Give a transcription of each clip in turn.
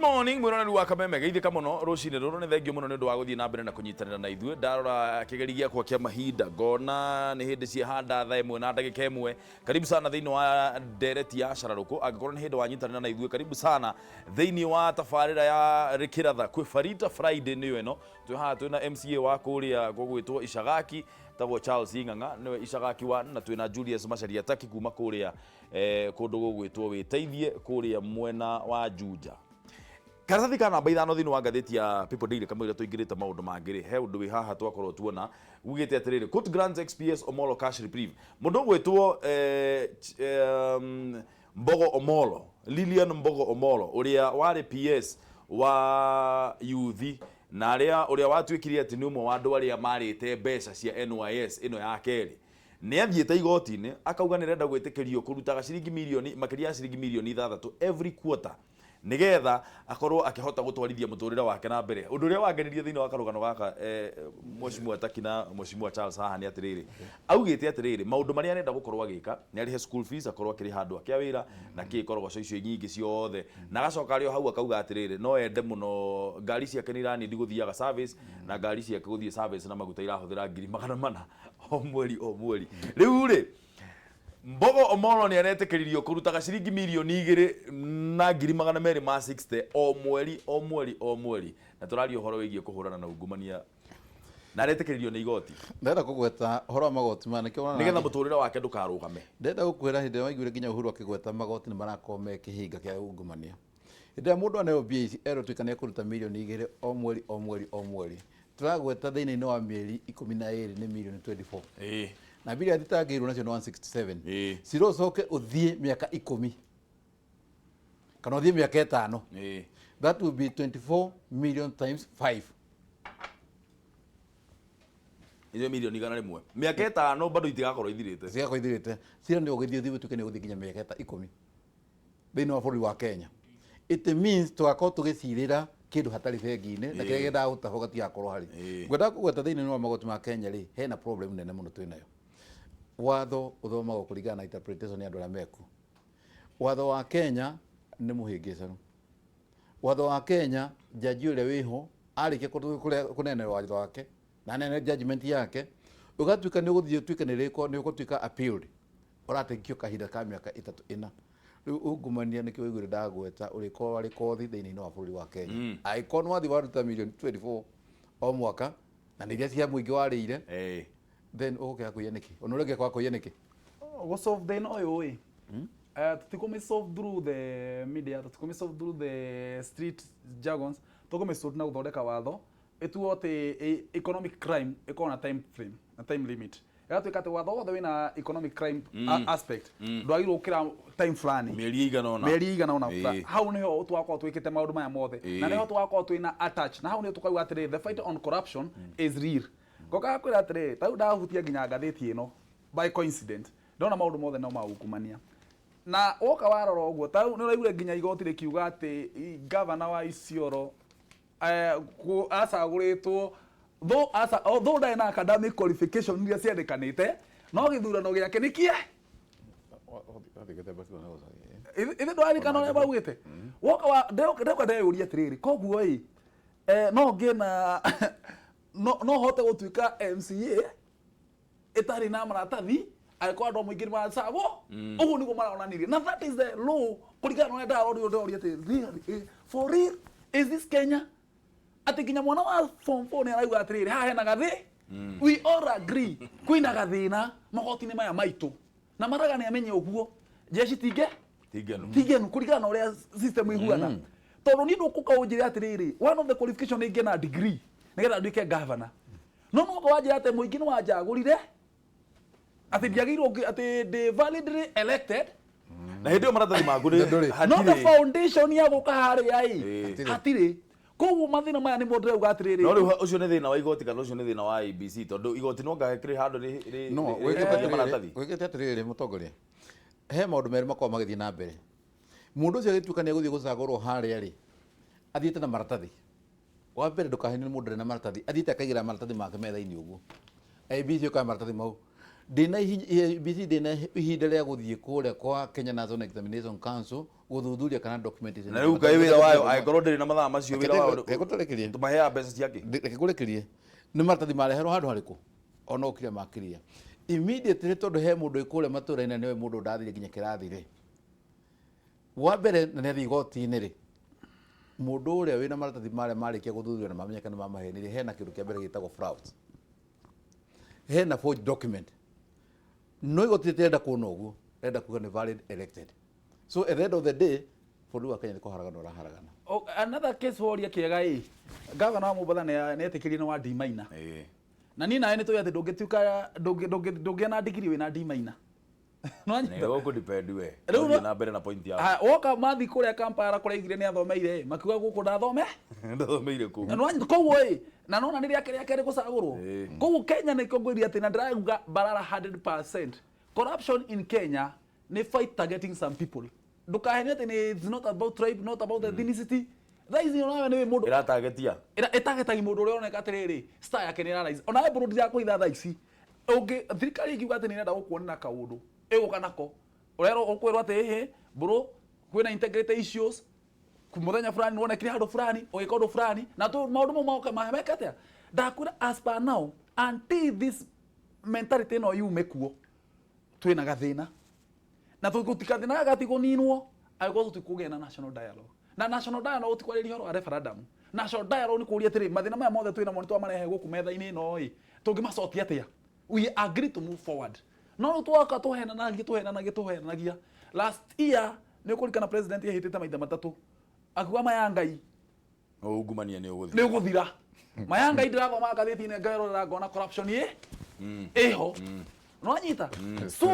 Morning, mwĩroreri wa Kameme, geithĩka mũno rũcinĩ rũrũ. Nĩ thengio mũno nĩ ũndũ wa gũthiĩ na mbere na kũnyitanĩra na ithuĩ. Ndarora kĩgeri gĩakwa kĩa mahinda ngona nĩ hĩndĩ ciahanda thaa 1 na ndagĩka 1. Karibu sana thĩinĩ wa ndereti ya cararũkũ. Angĩkorwo nĩ hĩndĩ wanyitanĩra na ithuĩ, karibu sana thĩinĩ wa tabarĩra ya Rĩkĩratha kwĩ Farita Friday. Nĩyo ĩno twĩ haha, twĩna MCA wa kũrĩa gũgwĩtwo Icagaki, tagwo Charles Ing'ang'a, nĩwe Icagaki 1, na twĩna Julius Macharia Taki kuma kũrĩa kũndũ gũgwĩtwo Wĩteithie kũrĩa mwena wa Juja. Karatathi ka namba 5 thĩinĩ wa ngathĩti ya People Daily, kamũira tũingĩrĩte maũndũ mangĩ rĩ, he ũndũ wĩ haha twakorwo tuona ugĩte atĩrĩrĩ: "Court grants ex-PS Omolo cash reprieve." Mũndũ ũgwĩtwo Mbogo Omolo, Lilian Mbogo Omolo, ũrĩa warĩ PS wa yuthi na arĩa ũrĩa watuĩkire atĩ nĩ ũmwe wa andũ arĩa marĩte mbeca cia NYS ĩno ya kerĩ, nĩ athiĩte igoti-inĩ akauga nĩ arenda gwĩtĩkĩrio kũrutaga ciringi mirioni makĩria ya ciringi mirioni 6 every quarter, nĩgetha akorwo akĩhota gũtwarithia mũtũrĩre wake na mbere. Ũndũ ũrĩa wangenirie thĩinĩ wa karũgano gaka, Mheshimiwa Taki na Mheshimiwa Charles, haha nĩ atĩrĩrĩ, augĩte atĩrĩrĩ, maũndũ marĩa arenda gũkorwo agĩka nĩ arĩhe school fees, akorwo akĩrĩha andũ ake a wĩra na kĩ korogoco icio nyingĩ ciothe, na agacoka arĩ o hau akauga atĩrĩrĩ, no ende mũno ngari ciake nĩ iranindi gũthiaga service, na ngari ciake gũthiĩ service na maguta irahũthĩra 400,000 o mweri o mweri. Rĩu rĩ, Mbogo Omolo nĩ aretĩkĩririo kũrutaga ciringi 2,260,000 o mweri o mweri o mweri, na tũraria ũhoro wĩgiĩ kũhũrana na ungumania, na aretĩkĩririo nĩ igoti. Ndĩrenda kũgweta ũhoro wa magoti maya nĩkĩo ũrona. Nĩgetha mũtũrĩre wake ndũkarũgame. Ndĩrenda gũkwĩra, hĩndĩ ĩrĩa waiguire nginya Uhuru akĩgweta magoti nĩ marakorwo me kĩhĩnga kĩa ungumania. Hĩndĩ ĩrĩa mũndũ aneo mbia ici, erwo tuĩka nĩ ekũruta 2 mirioni o mweri o mweri o mweri, tũragweta thĩinĩ wa mĩeri 12 nĩ mirioni 24. Na mbia iria thitangĩirwo nacio nĩ 167. Cira ũcoke ũthiĩ mĩaka 10 kana ũthiĩ mĩaka 5, that will be 24 million times 5. Icio 100,000,000 mĩaka 5 bado itigakorwo ithirĩte. Cigakorwo ithirĩte. Cira nĩ ũgĩthiĩ ũthiĩ ũtuĩke nĩ ũgũthiĩ nginya mĩaka ta 10 thĩinĩ wa bũrũri wa Kenya. It means tũgakorwo tũgĩcirĩra kĩndũ hatarĩ bengi-inĩ na kĩrĩa kĩendaga gũtahwo gatigakorwo harĩ. Ngwendaga kũgweta thĩinĩ wa magoti ma Kenya rĩ, hena problem nene mũno twĩnayo. Watho ũthomagwo kũringana na interpretation ya andũ arĩa mekuo. Watho wa Kenya nĩ mũhĩngĩcanu. Watho wa Kenya, jaji ũrĩa wĩho arĩkia kũnenera watho wake na anene judgment yake, ũgatuĩka nĩ ũgũthiĩ ũtuĩke nĩ rĩko nĩ ũgũtuĩka appealed, ũratekio kahinda ka mĩaka 3, 4. Rĩu ungumania nĩkĩo ũiguire ndagweta ũrĩkorwo arĩ kothi thĩinĩ wa bũrũri wa Kenya, angĩkorwo nĩ wathiĩ waruta mirioni 24 o mwaka na nĩ iria cia mũingĩ warĩire, then ũgũkĩaga kũiya nĩkĩ? Ona ũrĩa ũngĩkaga kũiya nĩkĩ? Gũ solve thĩna ũyũ ĩ, tũtikũmĩ solve through the media, tũtikũmĩ solve through the street jargons. Tũkũmĩ solve na gũthondeka watho ĩtuo atĩ economic crime ĩkorwo na time frame na time limit, ĩgatuĩka atĩ watho wothe wĩna economic crime aspect ndwagĩrĩirwo gũkĩra time fulani. Mĩeri ĩigana ũna. Mĩeri ĩigana ũna. Hau nĩho twakorwo twĩkĩte maũndũ maya mothe na nĩho twakorwo twĩna attach, na hau nĩho tũkauga atĩrĩrĩ, the fight on corruption is real. Ngokaga kwĩra atĩrĩrĩ, ta rĩu ndahutia nginya ngathĩti ĩno by coincident, ndona maũndũ mothe no maungumania, na woka warora ũguo, ta rĩu nĩ ũraiguire nginya igoti rĩkiuga atĩ gavana wa Isiolo acagũrĩtwo though although ndarĩ na academic qualification iria ciendĩkanĩte, no gĩthurano gĩake nĩ kie ithe ndwaririkana ũrĩa maugĩte. Woka wa ndoka ndeyũria atĩrĩrĩ, koguo ĩ, no ngĩe na no hote gũtuĩka MCA ĩtarĩ na maratathi angĩkorwo andũ a mũingĩ nĩ maracagwo? Ũguo nĩguo maronanirie, na that is the law kũringana na ũrĩa ndarorire. Ndoria atĩ really, for real, is this Kenya atĩ nginya mwana wa form 4 nĩ arauga atĩrĩrĩ, haha hena gathĩ? We all agree kwĩna gathĩna magoti-inĩ maya maitũ, na maraga nĩ amenye ũguo jeshi tinge Tingenu. Tigenu kũringana na ũrĩa system ĩhuana, tondũ niĩ ndũkũka ũnjĩre atĩrĩrĩ, one of the qualification nĩ ngĩe na degree nĩgetha nduĩke governor, no noka wanjĩra atĩ mũingĩ nĩ wanjagũrire, atĩ ndiagĩrĩirwo atĩ ndĩ validly elected. Na hĩndĩ ĩyo maratathi maku nĩ Ndũrĩ. No the hatirĩ. Foundation ya gũka harĩa ĩ hatirĩ. Koguo mathĩna maya nĩmo ndĩrauga atĩrĩrĩ. No rĩu ũcio nĩ thĩna wa igoti kana ũcio nĩ thĩna wa IEBC? Tondũ igoti no ngakĩrĩ handũ no rĩhĩtagia maratathi. Wĩkĩte atĩrĩrĩ, mũtongoria, he maũndũ merĩ makoragwo magĩthiĩ na mbere. Mũndũ ũcio agĩtuĩka nĩ egũthiĩ gũcagũrwo harĩa rĩ, athiĩte na maratathi. Wa mbere, ndũkahenio nĩ mũndũ ũrĩ na maratathi. Athiĩte akaigĩra maratathi make metha-inĩ ũguo, IEBC ĩkoya maratathi mau. Ndĩna IEBC ndĩna ihinda rĩa gũthiĩ kũrĩa kwa Kenya National Examination Council gũthuthuria kana document icio. Na rĩu kaĩ wĩra wayo angĩkorwo ndĩrĩ na mathaa macio wĩra wayo Reke ngũtarĩkĩrie. Tũmaheaga mbeca ciake. Reke ngũrĩkĩrie. Nĩ maratathi mareherwo handũ harĩkũ? Ona ũkire makiria. Immediately tondũ he mũndũ wĩ kũrĩa matũra-inĩ na nĩwe mũndũ ndathire nginya kĩrathi rĩ. Wa mbere na nĩ athiĩ igoti-inĩ rĩ. Mũndũ ũrĩa wĩna maratathi marĩa marĩkia gũthuthurio na mamenyeka nĩ mamahenirie hena kĩndũ kĩa mbere gĩtagwo fraud. Hena forged document. No igoti rĩtirenda kuona ũguo, rĩrenda kuga nĩ valid elected. So at the end of the day, bũrũri wa Kenya nĩ kũharagana ũraharagana. Oh, another case woria kĩega ĩ gavana wa Mombatha nĩ etĩkĩrie nĩ wa D minor. Na niĩ nawe nĩ tũĩ atĩ ndũngĩtuĩka ndũngĩa na degree wĩna D minor. Nĩwanyita? Nĩ ũkũ depend we. Rĩu Thiĩ na mbere na point yaku. Ah, woka mathi kũrĩa Kampala kũrĩa aigire nĩ athomeire makiuga gũkũ ndathome. Ndathomeire kũu. Nĩwanyita? Koguo ĩ na nona nĩ rĩake rĩa kerĩ gũcagũrwo. Koguo Kenya nĩ kũngũiria atĩ na ndĩrauga Mbarara 100% corruption in Kenya nĩ fight targeting some people. Ndũkahenio atĩ nĩ it's not about tribe, not about ethnicity. Thaa ici onawe nĩ mũndũ Ĩratagetia. Ĩtagetagia mũndũ ũrĩa ũroneka atĩrĩrĩ star yake nĩ ĩrarise. Onawe mbũrũ ndirakũitha thaa ici. Ũngĩ thirikari ĩngiuga atĩ nĩ ĩrenda gũkuonera kaũndũ ĩgũka nako ũrerwo ũkwĩrwo atĩ ĩhĩ mbũrũ kwĩna integrity issues mũthenya fulani wonekire handũ fulani ũgĩka ũndũ fulani na tu maũndũ mau moke meke atĩa. Ndakwĩra as per now until this mentality ĩno yume kuo twĩna gathĩna na tũtikathĩna gaka gatikũninwo angĩkorwo tũtikũgĩa na national dialogue. Na national dialogue ti kwarĩria ũhoro wa referendum. National dialogue nĩ kũũria atĩrĩ mathĩna maya mothe twĩnamo nĩ twamarehe gũkũ metha-inĩ ĩno ĩ tũngĩmacotia atĩa. We agree to move forward. No rĩu twoka tũhenanagia tũhenanagia tũhenanagia. Last year nĩ ũkũririkana president ehĩtĩte maita matatũ akiuga maya Ngai Ungumania nĩ ũgũthira. Nĩ ũgũthira. Maya Ngai ndĩrathoma ngathĩti-inĩ ngerorera ngona corruption ĩ ĩho. Nĩwanyita? So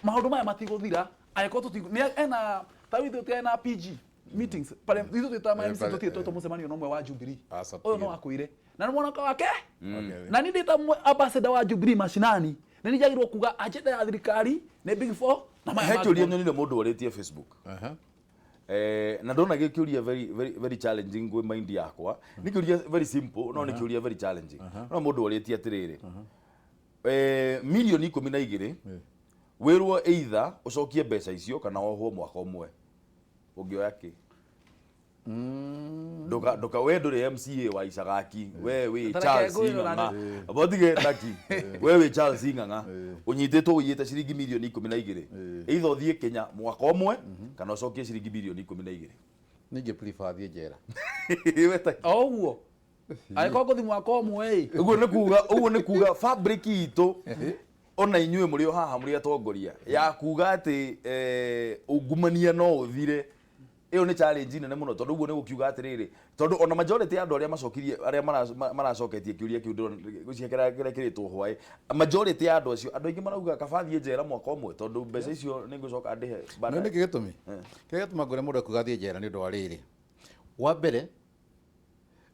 maũndũ maya matigũthira angĩkorwo tũti nĩ ena ta rĩu ithuĩ tũtirĩ na PG meetings pare ithuĩ twĩ ta ma MC Pale, tũtirĩ twetwo mũcemanio na ũmwe wa Jubilee. Aca, Ũyũ no tigĩra. akwĩre. Na nĩ mwanake wake? Okay. Na niĩ ndĩ ta ambassador wa Jubilee mashinani nĩ niĩ njagĩrĩirwo kuga agenda ya thirikari nĩ big four na maya He mangĩ kĩũria mothe. nyonire mũndũ orĩtie Facebook. Na ndona gä kä å ria very, very, very challenging gwä mind yakwa nä kä å ria very simple no nä kä å ria very challenging no må ndå orä tie atä rä rä milioni 12 wä rwo either å cokie mbeca icio kana wohwo mwaka ũmwe ũngĩoya kĩ nduka nduka we ndũrĩ MCA wa Icagaki we wĩ Tareke Charles ngwĩrora Ng'ang'a botige taki we wĩ Charles Ng'ang'a ũnyitĩtwo ũiyĩte ciringi milioni 12 either ũthiĩ Kenya mwaka ũmwe kana ũcokie ciringi milioni 12. Ningĩ prefer thiĩ njera. We taki. O ũguo angĩkorwo ngũthiĩ mwaka ũmwe ĩ Ũguo nĩ kuga ũguo nĩ kuga fabric itũ ona inyuĩ mũrĩ o haha mũrĩ atongoria ya kuga atĩ ungumania no ũthire ĩyo nĩ challenge nene mũno tondũ ũguo nĩ gũkiuga atĩrĩrĩ tondũ ona majority ya andũ arĩa macokirie arĩa maracoketie kĩũria kĩu ndĩrona gũcia kĩrĩa kĩrĩa kĩrĩtwo hwaĩ majority ya andũ acio andũ aingĩ marauga kaba thiĩ njera mwaka ũmwe tondũ mbeca icio nĩ ngũcoka ndĩhe No baadaye. nĩkĩ gĩtũmi? Kĩrĩa gĩtũma ngwĩre mũndũ ekuga athiĩ njera nĩ ũndũ wa rĩrĩ. Wa mbere,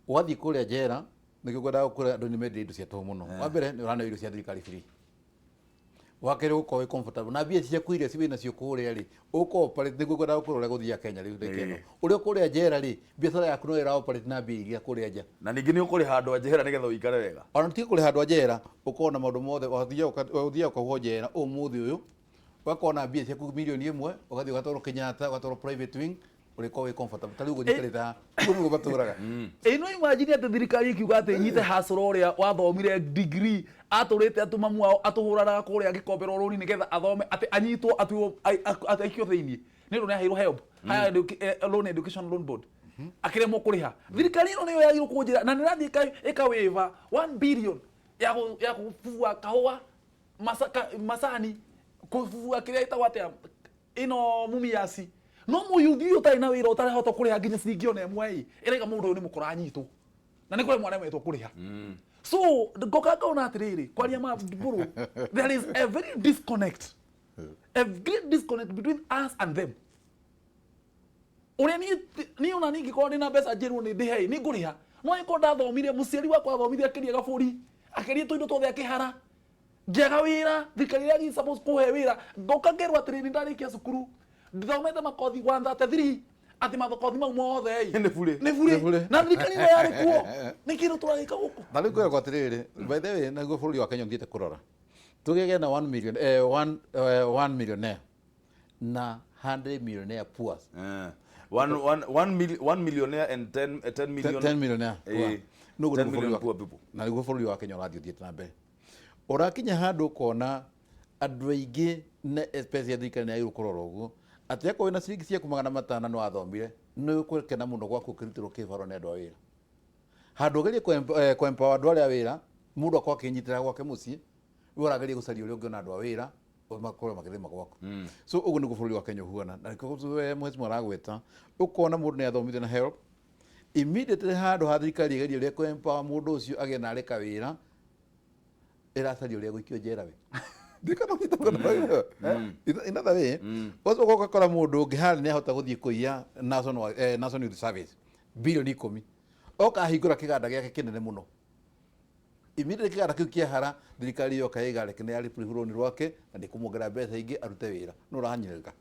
wathiĩ kũrĩa njera, nĩkĩo ngwendaga gũkwĩra andũ nĩ mendire indo cia tũhũ mũno. Wa mbere, nĩ ũraneo irio cia thirikari free. Wa kerĩ, ũgũkorwo wĩ comfortable. Na mbia ciaku iria wĩ nacio kũrĩa rĩ, ũkũ operate, nĩguo ngwendaga gũkwĩra ũrĩa gũthiaga Kenya rĩu ndagĩka ĩno. Ũrĩa kũrĩa njera rĩ, biacara yaku no ĩra operate na mbia iria kũrĩa nja. Na ningĩ nĩ ũkũrĩha andũ a njera nĩgetha ũikare wega. Ona ti kũrĩha andũ a njera, ũkorwo na maũndũ mothe, ũthiaga ũkahuhwo njera ũmũthĩ ũyũ, ũgakorwo na mbia ciaku milioni ĩmwe, ũgathiĩ ũgatwarwo Kenyatta, ũgatwarwo private wing, ũrĩkorwo wĩ comfortable. Ta rĩu ũguo njikarĩte haha, ũguo nĩguo matũraga. Ĩ no imagine atĩ thirikari ĩkiuga atĩ ĩnyite hustler ũrĩa wathomire degree atũrĩte atũ mamu wao atũhũranaga kũrĩa agĩkomberwo rũni nĩgetha athome atĩ anyitwo atuo atĩ aikio thĩiniĩ nĩ ũndũ nĩ aheirwo help higher loan education loan board akĩremwo kũrĩha. Thirikari ĩno nĩyo yagĩrĩirwo kũnjĩra na nĩ ĩrathiĩ ĩkawĩva 1 billion ya kũbua kahũa macani kũbua kĩrĩa ĩtagwo atĩa ĩno mumiasi no mũyuthi ũyũ ũtarĩ na wĩra ũtarahota kũrĩha nginya ciringi ona ĩmwe ĩ ĩraiga mũndũ ũyũ nĩ mũkora anyitwo na nĩ kũremwo aremetwo kũrĩha. So ngoka ngona atĩrĩrĩ kwaria ma mbũrũ there is a very disconnect, a great disconnect between us and them. Ũrĩa niĩ ona niĩ ingĩkorwo ndĩna mbeca njĩrwo nĩ ndĩhe nĩ ngũrĩha no angĩkorwo ndathomire mũciari wakwa athomire akĩria gabũri akĩria tũindo tuothe akĩhara ngĩaga wĩra thirikari ĩrĩa ĩ suppose kũhe wĩra ngoka ngerwo atĩrĩrĩ nĩ ndarĩkia cukuru ndithomete makothi 133 atĩ makothi mau mothe ĩ Nĩ bure. nĩ bure. Nĩ bure. Na thirikari ĩno yarĩ kuo nĩ kĩndũ tũragĩka gũkũ. Na rĩu ngwĩra atĩrĩrĩ, by the way, naguo bũrũri wa Kenya ũthiĩte kũrora. Tũgĩe na 1 million eh, 1 eh, 1 millionaire na 100 millionaire poor. One millionaire and 10, 10 million. 10 millionaire poor. Nũguo 10 nĩguo million bũrũri wa- poor people. Na nĩguo bũrũri wa Kenya ũrathiĩ ũthiĩte na mbere, ũrakinya handũ ũkona andũ aingĩ na especially thirikari nĩ yagĩrĩirwo kũrora ũguo atĩ akorwo wĩna ciringi ciaku 500 nĩ wathomire, nĩ ũgũkena mũno gwaku ũkĩrutĩrwo kĩbaro nĩ andũ a wĩra, handũ ũgerie kũ-empower andũ arĩa a wĩra, mũndũ akorwo akĩnyitĩra gwake mũciĩ, we ũrageria gũcaria ũrĩa ũngĩona andũ a wĩra makorwo makĩrĩma gwaku. So ũguo nĩguo bũrũri wa Kenya ũhuana, na nĩkĩo we mheshimiwa aragweta ũkona mũndũ nĩ athomithio na help immediately, handũ ha thirikari ĩgerie ũrĩa kũ-empower mũndũ ũcio agĩe na areka wĩra, ĩracaria ũrĩa gũikio njera. We ndikana ũnyita in other way, ũcoka ũgakora mũndũ ũngĩ harĩa nĩ ahota gũthiĩ kũiya National Youth Service 10 bilioni, oka ahingũra kĩganda gĩake kĩnene mũno. Immediately kĩganda kĩu kĩahara, thirikari yoka ĩga reke nĩ yarĩ rũni rwake na nĩ kũmuongerera mbeca ingĩ arute wĩra. Nĩ ũranyereka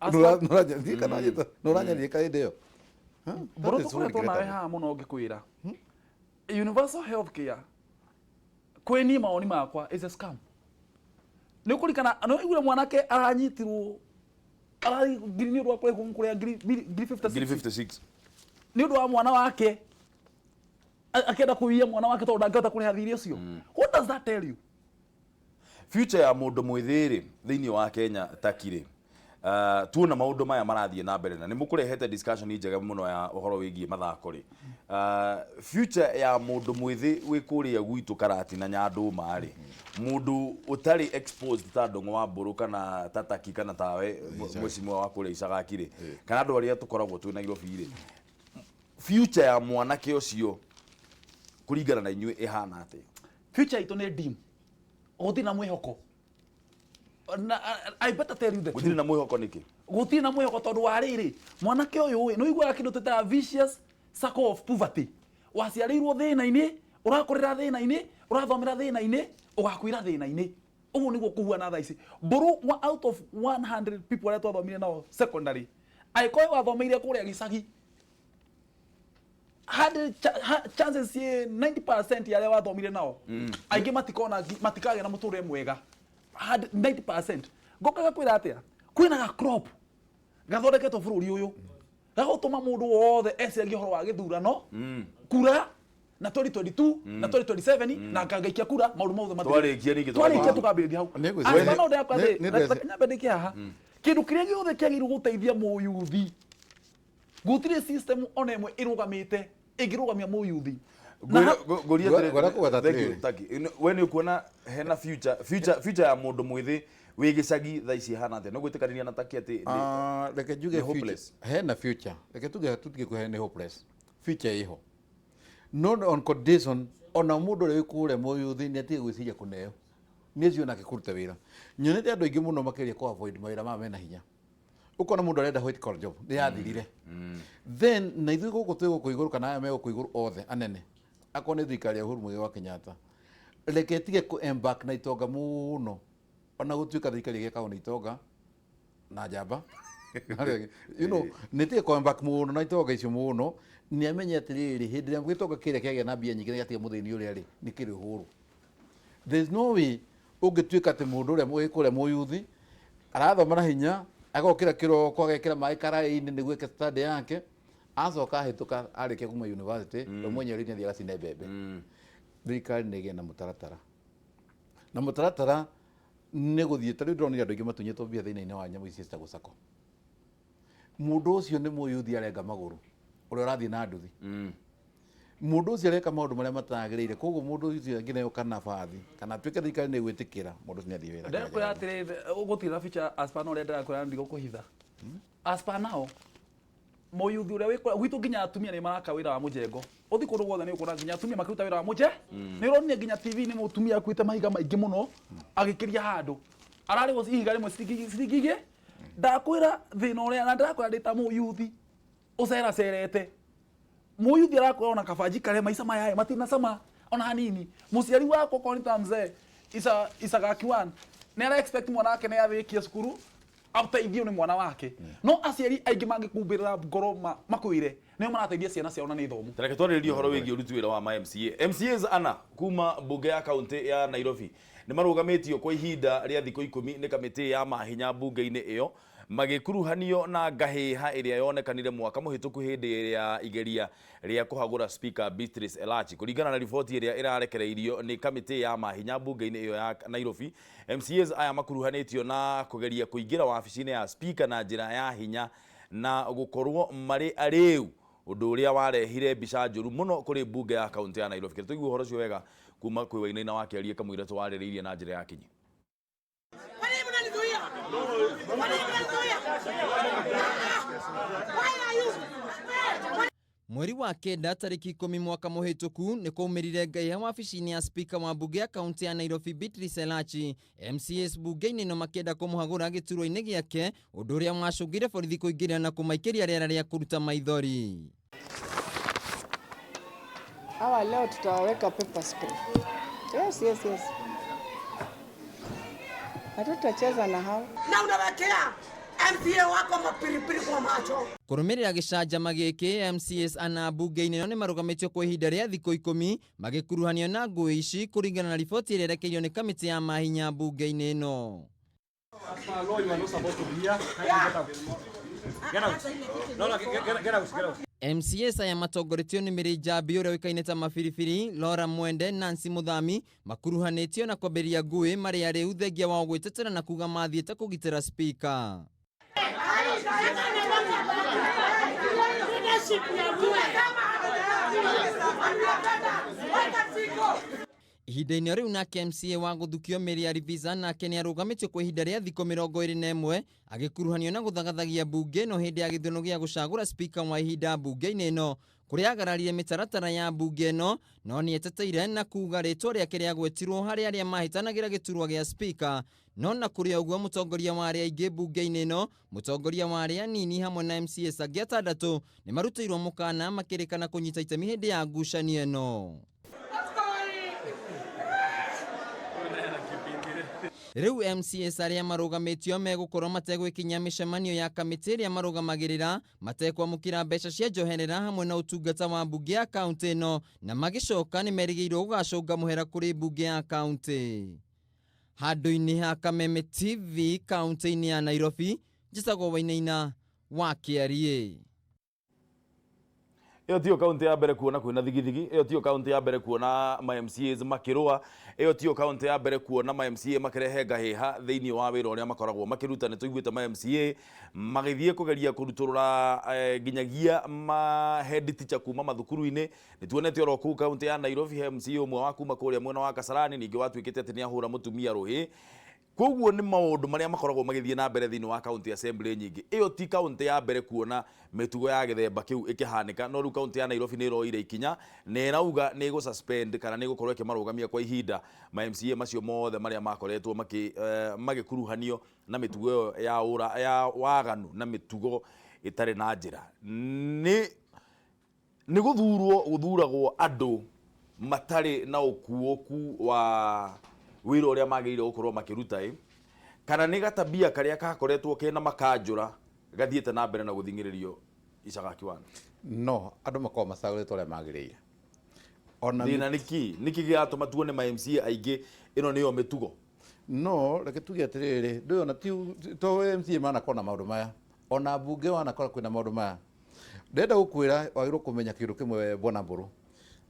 nĩ ũranyereka hĩndĩ ĩyo. Mbũrũ tũkoretwo nawe haha mũno ngĩkwĩra universal health care kwĩ niĩ mawoni makwa is a scam. Nĩ ũkũrikana nĩ ũiguire mwanake aranyitirwo arari ngiri nĩ ũndũ wa kũrĩhwo kũrĩa ngiri ngiri 56 56 nĩ ũndũ wa mwana wake, akĩenda kũiya mwana wake tondũ ndangĩhota kũrĩha thirĩ ũcio. What does that tell you? Future ya mũndũ mwĩthĩ rĩ thĩinĩ wa Kenya takirĩ, tuona maũndũ maya marathiĩ na mbere na nĩ mũkũrehete discussion njega mũno ya ũhoro wĩgiĩ mathako rĩ, future ya mũndũ mwĩthĩ wĩ kũrĩa gwitũ Karati na Nyandũma rĩ, mũndũ ũtarĩ exposed ta Ndũng'ũ wa Mbũrũ kana ta Taki kana tawe mheshimiwa wa kũrĩa Icagaki rĩ, kana andũ arĩa tũkoragwo twĩ Nairobi rĩ, future ya mwanake ũcio kũringana na inyuĩ ĩhana atĩa? Future itũ nĩ dim, gũtirĩ na mwĩhoko na I better tell you the truth. Gũtirĩ na mwĩhoko nĩkĩ? Gũtirĩ na mwĩhoko tondũ wa rĩrĩ, mwanake ũyũ ĩ nĩ ũiguaga kĩndũ twĩtaga vicious circle of poverty. Waciarĩirwo thĩna-inĩ, ũrakũrĩra thĩna-inĩ, ũrathomera thĩna-inĩ, ũgakuĩra thĩna-inĩ. Ũguo nĩguo kũhuana thaa ici. Mbũrũ out of 100 people arĩa twathomire nao secondary, angĩkorwo wathomeire kũrĩa gĩcagi, harĩ chances ciĩ 90% ya arĩa wathomire nao aingĩ matikona matikagĩa na mũtũrĩre mwega. 90%. Ngokaga kwĩra atĩa, kwĩna ga crop gathondeketwo bũrũri ũyũ gagũtũma mũndũ wothe eciragie ũhoro wa gĩthurano, kura na 2022 na 2027 na ngangaikia kura, maũndũ mothe mathire. Twarĩkia ningĩ twarĩkia tũkambĩrĩria. Tukambĩrĩria hau. Nĩ ngwĩciria- Asma no ndĩrakwa nĩ- nyambe ndĩkie haha. Kĩndũ kĩrĩa gĩothe kĩagĩrĩirwo gũteithia mũyuthi, gũtirĩ system ona ĩmwe ĩrũgamĩte ĩngĩrũgamia mũyuthi. Na Ngũria atĩrĩ- Ngwenda kũgweta Thank you, atĩrĩrĩ. Taki. We nĩ ũkuona hena future ya mũndũ mwĩthĩ wĩ gĩcagi thaa ici ĩhana atĩa? Nĩ ũgwĩtĩkanĩria na Taki atĩ Ah, reke njuge nĩ future- hopeless? Hena future, reke tuge tutige kuhe nĩ hopeless, future ĩho no on condition ona mũndũ ũrĩa wĩ kũrĩa mũyuthi nĩ atige gwĩciria kũneo nĩ acio nake kũruta wĩra. Nyonete andũ aingĩ mũno makĩria kũ avoid mawĩra maya mena hinya, ũkona mũndũ arenda white collar job nĩ yathirire. Then na ithuĩ gũkũ twĩ gũkũ igũrũ kana aya me gũkũ igũrũ othe anene, akorwo nĩ thirikari ya Uhuru Muigai wa Kenyatta, reke ĩtige kũ embark na itonga mũno, ona gũtuĩka thirikari ĩgĩkagwo nĩ itonga na njamba, nĩ tige kũ embark mũno na itonga icio mũno. Nĩ amenye atĩrĩrĩ, hĩndĩ ĩrĩa gĩtonga kĩrĩa kĩagĩa na mbia nyingĩ na gĩatiga mũthĩni ũrĩa rĩ, nĩ kĩrĩ ũhũrũ. There is no way ũngĩtuĩka atĩ mũndũ ũrĩa wĩ kũrĩa mũyuthi arathoma na hinya, agokĩra kĩroko, agekĩra maĩ karaĩ-inĩ nĩguo eke study yake, acoka ahĩtũka arĩkia kuma university, we mwenyewe rĩu nĩathiĩ agacine mbembe. Thirikari nĩ ĩgĩe na mũtaratara, na mũtaratara nĩ gũthiĩ ta rĩu ndĩronire andũ aingĩ matunyĩtwo mbia thĩinĩ wa nyamũ ici citagwo sacco. Mũndũ ũcio nĩ mũyuthi arenga magũrũ, ũrĩa ũrathiĩ na nduthi, mũndũ ũcio areka maũndũ marĩa matagĩrĩire. Koguo mũndũ ũcio angĩneo kana bathi kana atuĩke thirikari nĩ ĩgwĩtĩkĩra, mũndũ ũcio nĩ athiĩ wĩra. Ndĩrakwĩra atĩrĩrĩ, gũtirĩ na future as per now. Ũrĩa ndĩrakwĩra, ndigũkũhitha, as per now mũyuthi ũrĩa wĩ gwitũ, nginya atumia nĩ maraka wĩra wa mũjengo. Ũthi kũndũ guothe nĩ ũkuona nginya atumia makĩruta wĩra wa mũje. Nĩ ũronire nginya TV nĩ mũtumia akuĩte mahiga maingĩ mũno agĩkĩria handũ ararĩhwo ihiga rĩmwe ciringi igĩ. Ndakwĩra thĩna ũrĩa na ndĩrakwĩra ndĩ ta mũyuthi ũceracerete, mũyuthi arakwĩra ona kabanji karĩa maica maya ĩ matina cama ona hanini. Mũciari wakwa okorwo nĩ ta mzee isa Isagaki one, nĩ ara expect mwana wake nĩ arĩkia cukuru ateithio nĩ mwana wake, no aciari aingĩ mangĩkumbĩrĩra ngoro makwĩre Nĩo marateithia ciana ciao na nĩ thomu. Reke twarĩrĩrie ũhoro wĩgiĩ ũruti wĩra wa ma MCA. MCAs ana kuma mbunge ya kaunti ya Nairobi nĩ marũgamĩtio kwa ihinda rĩa thikũ 10 nĩ kamĩtĩ ya mahinya mbunge-inĩ ĩyo, magĩkuruhanio na ngahĩha ĩrĩa yonekanire mwaka mũhĩtũku hĩndĩ ya igeria rĩa kũhagũra Speaker Beatrice Elachi. Kũringana na riboti ĩrĩa ĩrarekereirio nĩ kamĩtĩ ya mahinya mbunge-inĩ ĩyo ya Nairobi, MCAs aya makuruhanĩtio na kũgeria kũingĩra wabici-inĩ ya Speaker na njĩra ya hinya na gũkorwo marĩ arĩu, ũndũ ũrĩa warehire mbica njũru mũno kũrĩ mbunge ya kaunti ya Nairobi. Kĩrĩ tũigue ũhoro ũcio wega kuma kwĩ Wainaina wa Kĩarie kamũira tũwarĩrĩirie na njĩra ya kinyi. Kwa nini mnanizuia? Kwa nini mnanizuia? Why are you? Mweri wa 9 tarĩki 10 mwaka mũhĩtũku nĩ kwaumĩrire ngaiha wabici-inĩ ya spika wa mbunge ya kaunti ya Nairobi Beatrice Elachi. MCAs mbunge-inĩ ĩno makĩenda kũmũhagũra gĩturwa-inĩ gĩake, ũndũ ũrĩa wacũngire borithi kũingĩrĩra na kũmaikĩria rĩera rĩa kũruta maithori. Hawa leo tutawaweka pepper spray. Yes, yes, yes. Hatutacheza na hao. Na unawekea MCA wako mapiripiri kwa macho. Kũrũmĩrĩra gĩcanjama gĩkĩ, MCAs ana mbunge-inĩ ĩno nĩ marũgamĩtio kwa ihinda rĩa thikũ 10 magĩkuruhanio na ngũĩ ici kũringana na riboti ĩrĩa ĩrekeirio nĩ kamĩtĩ ya mahinya mbunge-inĩ ĩno. MCAs aya matongoretio nĩ Mary Njambi ũrĩa ũĩkaine ta Mabiribiri, Laura Mwende, Nancy Muthami makuruhanĩtio na kwambĩrĩria ngũĩ marĩ arĩu thengia wao gwĩtetera na kuga mathiĩte kũgitĩra spika. Ihinda-inĩ rĩu nake MCA wa gũthukio Mary Arivisa nake nĩ arũgamĩtio kwa ihinda rĩa thikũ 21 agĩkuruhanio na gũthagathagia mbunge ĩno hĩndĩ ya gĩthurano gĩa gũcagũra spika wa ihinda mbunge-inĩ ĩno, kũrĩa agararire mĩtaratara ya mbunge ĩno, no nĩ eteteire na kuga rĩtwa rĩake rĩagwetirwo harĩ arĩa mahĩtanagĩra gĩturwa gĩa spika. No na kũrĩ ũguo mũtongoria wa arĩa aingĩ mbunge-inĩ ĩno, mũtongoria wa arĩa anini hamwe na MCAs angĩ atandatũ nĩ marutĩirwo mũkana makĩrĩkana kũnyita itemi hĩndĩ ya ngucanio ĩno. Rĩu MCAs arĩa marũgamĩtio megũkorwo mategwĩkinyia mĩcemanio ya kamĩtĩ ĩrĩa marũgamagĩrĩra, matekwamũkĩra mbeca cia njoherera hamwe na ũtungata wa mbunge ya kaunti ĩno, na magĩcoka nĩ merĩgĩrĩirwo gũgacũnga mũhera kũrĩ mbunge ya kaunti. Handũ-inĩ ha Kameme TV kaunti-inĩ ya Nairobi, njĩtagwo Wainaina wa Kĩarie. Ĩyo tiyo kaunti ya mbere kuona kwĩna thigithigi, ĩyo tiyo kaunti ya mbere kuona ma MCAs makĩrũa, ĩyo tiyo kaunti ya mbere kuona ma MCA makĩrehe ngahĩha thĩinĩ wa wĩra ũrĩa makoragwo makĩruta. Nĩ tũiguĩte ma MCA magĩthiĩ kũgeria kũrutũrũra nginyagia ma head teacher kuma mathukuru-inĩ. Nĩ tuonete oro kũu kaunti ya Nairobi he MCA ũmwe wa kuma kũrĩa mwena wa Kasarani ningĩ watuĩkĩte atĩ nĩ ahũra mũtumia rũhĩ. Koguo nĩ maũndũ marĩa makoragwo magĩthiĩ na mbere thĩinĩ wa county assembly nyingĩ. Ĩyo ti kaunti ya mbere kuona mĩtugo ya gĩthemba kĩu ĩkĩhanĩka, no rĩu kaunti ya Nairobi nĩ ĩroire ikinya na ĩrauga nĩ ĩgũ suspend kana nĩ ĩgũkorwo ĩkĩmarũgamia kwa ihinda ma MCA macio mothe marĩa makoretwo magĩkuruhanio na mĩtugo ĩyo ya ũra, ya waganu na mĩtugo ĩtarĩ na njĩra. Nĩ gũthurwo gũthuragwo andũ matarĩ na ũkuũku wa wĩra ũrĩa magĩrĩire gũkorwo makĩruta, kana nĩ gatabia karĩa gakoretwo kena makanjũra gathiĩte na mbere na gũthing'ĩrĩrio Isaga Kiwanda? No andũ makoragwo macagũrĩtwo ũrĩa magĩrĩire. Ona thĩna nĩ kĩ? Nĩkĩ gĩratũma tuone ma MCA aingĩ ĩno nĩyo mĩtugo? No reke tuge atĩrĩrĩ, ndũĩ ona ti to MCA manakorwo na maũndũ maya, ona mbunge wanakorwo kwĩna maũndũ maya. Ndĩrenda gũkwĩra wagĩrĩirwo kũmenya kĩndũ kĩmwe bwana Mbũrũ,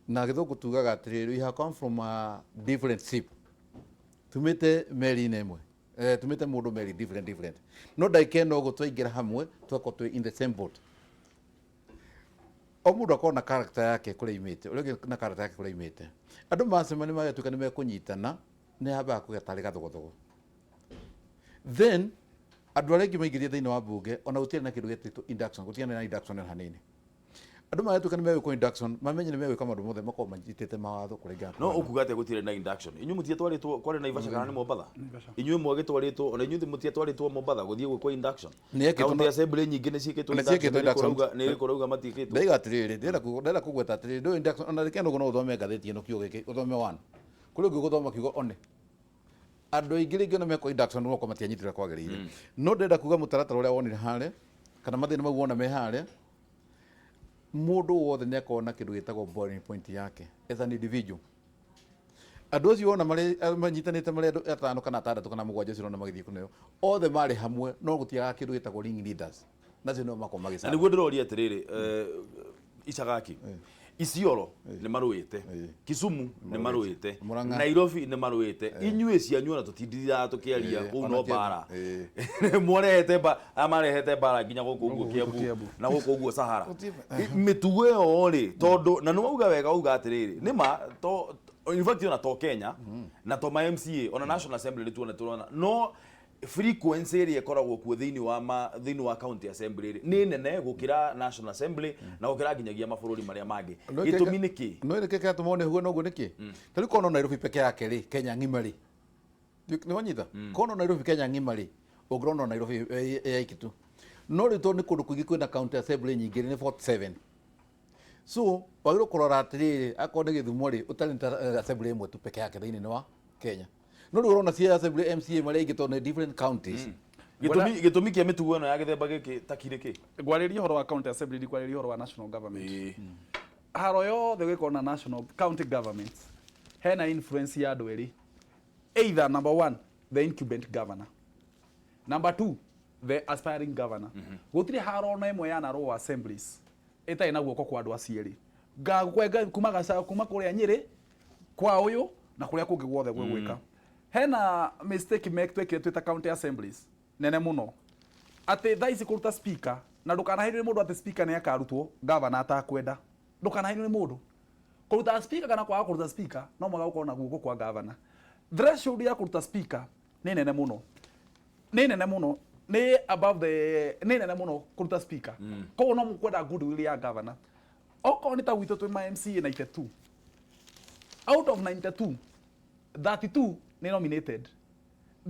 na gĩthũngũ tugaga atĩrĩrĩ, we have come from a different ship. Tumĩte meri-inĩ ĩmwe, tumĩte mũndũ meri different different, no ndagĩka ĩno ũguo twaingĩra hamwe tũgakorwo twĩ in the same boat. O mũndũ akorwo na character yake kũrĩa imĩte, ũrĩa ũngĩ na character yake kũrĩa imĩte. Andũ macemania magatuĩka nĩ mekũnyitana, nĩ hambaga kũgĩa tarĩ gathogothogo. Then andũ arĩa aingĩ maingĩrire thĩinĩ wa mbunge ona gũtiarĩ na kĩndũ gĩtĩtwo induction, gũtiarĩ na induction ona hanini. Andũ magatuĩka nĩ megwĩkwo induction, mamenye nĩ megwĩka maũndũ mothe makorwo manyitĩte mawatho kũringana No ũkuga atĩa gũtirĩ na induction? Inyuĩ mũtiatwarĩtwo kwarĩ Naivasha kana nĩ Mombatha? Inyuĩ mwagĩtwarĩtwo, ona inyuĩ mũtiatwarĩtwo Mombatha gũthiĩ gwĩkwo induction? Nĩ yekĩtwo County assembly nyingĩ nĩ ciĩkĩtwo Nĩ ciĩkĩtwo induction, induction. Nĩ ĩrĩkũ ũrauga matiĩkĩtwo? Ndaiga atĩrĩrĩ, ndĩrenda kũgweta atĩrĩrĩ, ndũĩ induction, ona reke no ũthome ngathĩti ĩno kiugo gĩkĩ, ũthome one. Kũrĩ ũngĩ ũgũthoma kiugo one. Andũ aingĩ rĩngĩ ona mekwo induction no matianyitire kwagĩrĩire. No ndĩrenda kuga mũtaratara ũrĩa wonire harĩa, kana mathĩna mau wona me harĩa, Mũndũ wothe nĩ akoragwo na kĩndũ gĩtagwo boiling point yake as an individual. Andũ acio wona marĩ manyitanĩte, marĩ andũ atano kana atandatũ kana mũgwanja, ũcio ũrona magĩthiĩ kũneo othe marĩ hamwe, no gũtiagaga kĩndũ gĩtagwo ring leaders, nacio nĩo makoragwo Na magĩcagũra. Nĩguo ndĩroria atĩrĩrĩ, Icagaki, Isiolo nĩ marũĩte, Kisumu nĩ marũĩte, Murang'a. Nairobi nĩ marũĩte, inyuĩ cianyu ona tũtindiraga tũkĩaria kũu ona no Kiambu. mbara mwarehete aya marehete mbara nginya gũkũ ũguo Gũkũ Kiambu Kiambu. na gũkũ ũguo Sahara. Mĩtugo ĩyo rĩ, tondũ na nĩ wauga wega, wauga atĩrĩrĩ, nĩ ma to in fact ona to Kenya na to ma MCA, ona National Assembly nĩ tuona tũrona, no frequency ĩrĩa ĩkoragwo kuo thĩinĩ wa county assembly rĩ nĩ nene gũkĩra National Assembly na gũkĩra nginyagia mabũrũri marĩa mangĩ. Gĩtũmi nĩ kĩ? No nä kä kä one huo noguo nä kä ta rä u kono Nairobi peke yake rä, Kenya ng'ima rä, nä wanyita kono Nairobi Kenya ng'ima rä, ũngĩrona Nairobi yaiki tu, no rä tondũ nĩ kũndũ kũingĩ kwĩna county assembly nyingĩ rĩ, nĩ 47, so wagĩrĩirwo kũrora atĩrĩrĩ, akorwo nĩ Gĩthumo rĩ, ũtarĩ ta assembly ĩmwe tu peke yake thĩinĩ wa Kenya, no rĩu ũrona cia assembly MCA marĩa aingĩ tondũ nĩ different counties. Gĩtũmi kĩa mĩtugo ĩno ya gĩthemba gĩkĩ takirĩ kĩ? Ngwarĩria ũhoro wa county assembly, ndikwarĩria ũhoro wa national government. Haro yothe gĩkorwo na national county governments hena influence ya andũ erĩ, either number one, the incumbent governor, number two, the aspiring governor. Gũtirĩ haro ona ĩmwe ya narũo assemblies ĩtarĩ na guoko kwa andũ acio erĩ. Ngakwenga kuma gaca kuma kũrĩa Nyĩrĩ kwa ũyũ na kũrĩa kũngĩ guothe gwĩgwĩka. Hena mistake twekire twĩ ta county assemblies nene mũno, atĩ thaa ici kũruta speaker, na ndũkanaherio nĩ mũndũ atĩ speaker nĩ akarutwo governor atakwenda. Ndũkanaherio nĩ mũndũ kũruta speaker kana kwaga kũruta speaker, no mũhaka gũkorwo na guoko kwa governor. Threshold ya kũruta speaker nĩ nene mũno, nĩ nene mũno, nĩ above the, nĩ nene mũno kũruta speaker. Koguo no mũkwenda goodwill ya governor. Okorwo nĩ ta gwitũ twĩ ma MCA 92, out of 92, 32 nĩ nominated.